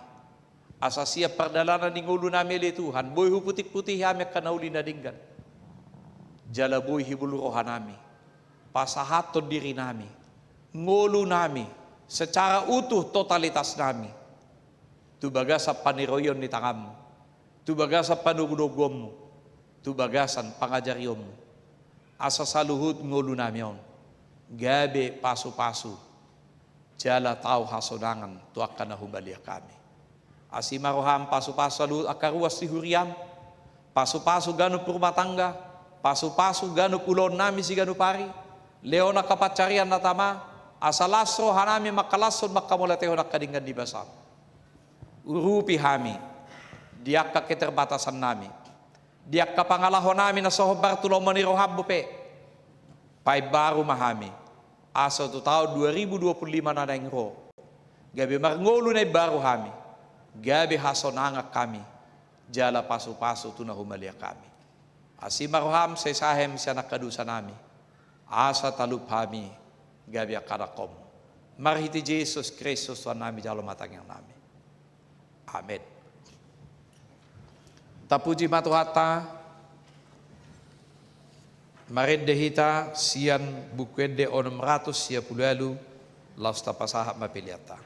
asa sian pardalanan ni ngolunami ale Tuhan, boi huputik-putihi hami angka na uli na denggan. Jala boi hibul rohanami, pasahathon dirinami, ngolunami, secara utuh totalitasnami, tu bagasan paniroion ni tanganMu, tu bagasan panogunoguonMu, tu bagasan pangajarionMu. Asa saluhut ngolunami on gabe pasu-pasu, jala tau hasonangan tu angka na humaliang hami. Asi ma rohaM pasu-pasu saluhut angka ruas ni huriaM, pasu-pasu ganup rumah tangga, pasu-pasu ganup ulaonnami siganup ari, lehon angka pansarian na tama, asa las rohanami mangkalashon, mangkamauliatehon angka denggan ni basaM. Urupi hami di angka keterbatasannami, di angka pangalahonami na so hombar tu lomo ni rohaM dope. Paimbaru ma hami, asa tu taon dua ribu dua puluh lima na naeng ro, gabe marngolu na imbaru hami, gabe hasonangan hami, jala pasu-pasu tu na humaliang hami. Asi ma rohaM, sai sahe ma sian angka dosanami, asa talup hami gabe angka anakkonMu. Marhite Jesus Kristus Tuhannami jalo ma tangiangnami. Amen. Tapuji ma Tuhanta, marende hita sian Buku Ende onom ratus sia pulu ualu, laos tapasahat ma peleanta.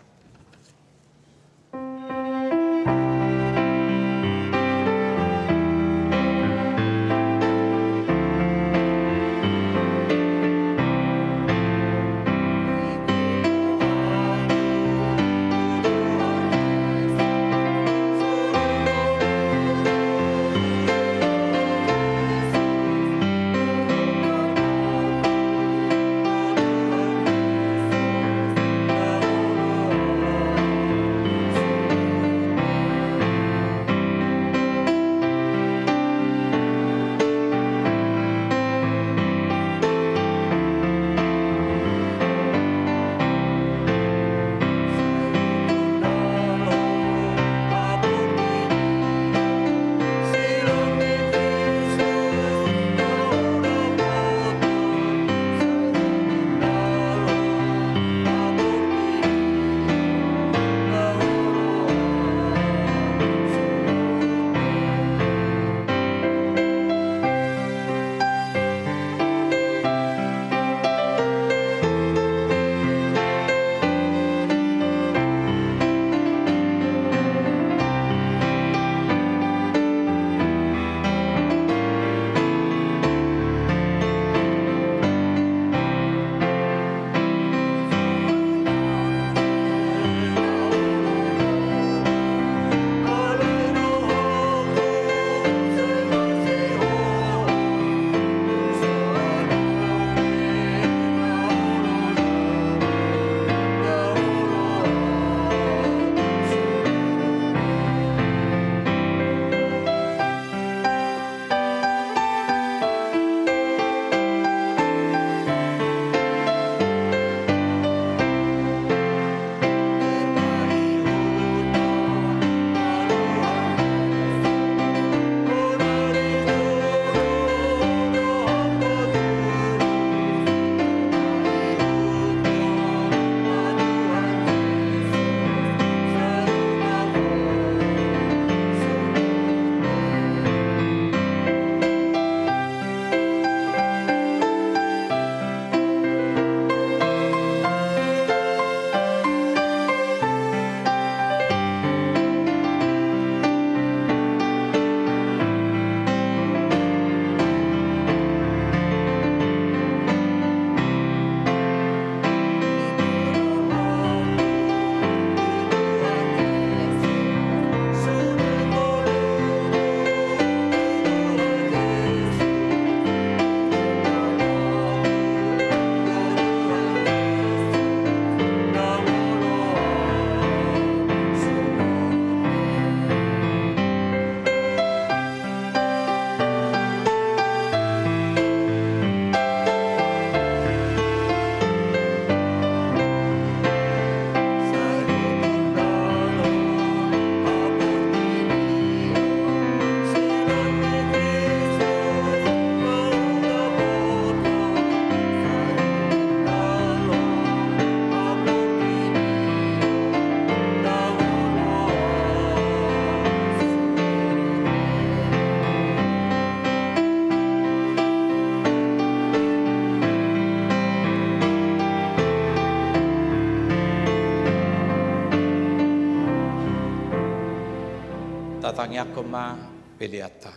Tangiangkon ma peleanta.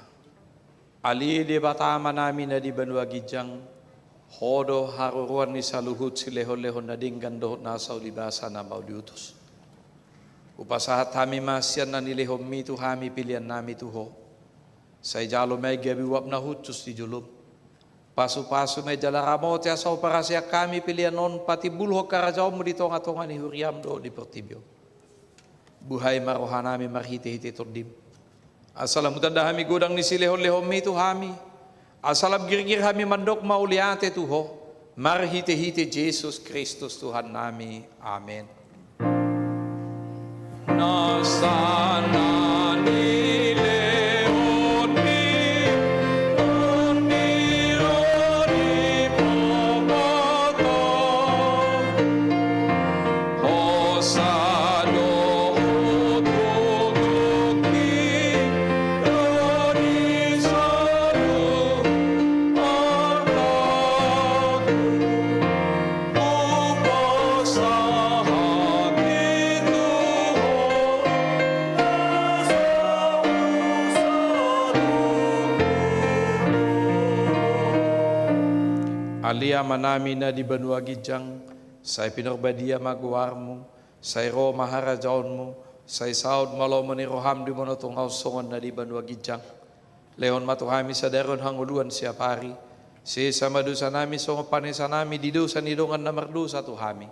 Ale Debata Amanami na di banua ginjang, Ho do haroroan ni saluhut silehonlehon na denggan dohot na saulibasa na mauli utus. Hupasahat hami ma sian na nilehonMi tu hami peleannami tu Ho. Sai jalo ma i gabe uap na hushus di jolom. Pasupasu ma i jala ramoti asa huparhaseang hami pelean on patimbulhon harajaonMu di tongatonga ni huriaM dohot di portibi on. Buhai ma rohanami marhitehite TondiM. Asa lam hutanda hami godang ni silehonlehonMi tu hami. Asa lam girgir hami mandok mauliate tu Ho. Marhitehite Jesus Kristus Tuhannami. Amen. Nasa na nilehonMi, tondiru di pongotong. Hosa dohot gogokMi, ro di saluhut artangku. Hupasahat i tu Ho, na so husaluhuthu. Ale Amanami na di banua ginjang, sai pinarbadia ma goarMu, sai ro ma harajaonMu, sai saut ma lomo ni rohaM di banua tonga on songon na di banua ginjang. Lehon ma tu hami sadari on hangoluan siapari. Sesa ma dosanami songon panesanami di dosa ni dongan na mardosa tu hami.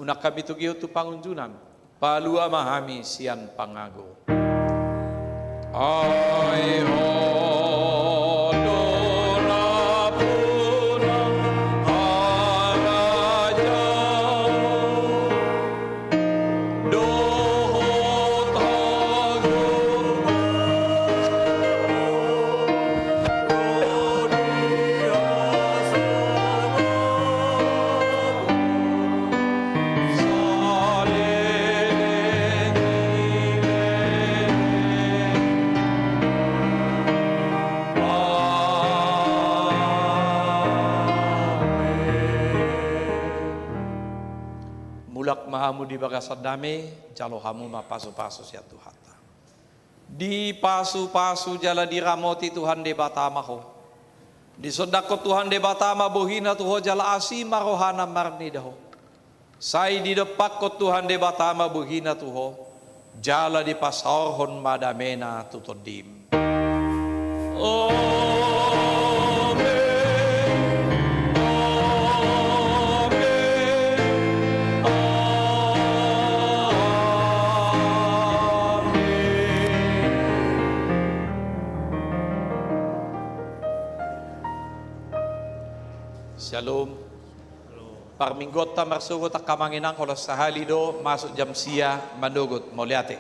Unang hami togihon tu pangunjunan. Palua ma hami sian pangago. Ai Ho do nampuna harajaon dohot hagogoon, ro di hasangapon saleleng ni leleng. Amen. Mulak ma hamu di bagasan dame, jalo hamu ma pasupasu sian Tuhanta. Dipasupasu jala diramoti Tuhan Debata ma ho. Disondangkon Tuhan Debata ma bohina tu ho jala asi ma rohana marnida ho. Sai didompakkon Tuhan Debata ma bohina tu ho, jala dipasaorhon ma damena tu tondim. Amen. Amen. Amen. Syalom. Parmingguonta marsogot angka amang inang, holan sahali do masuk jam sia manogot, mauliate.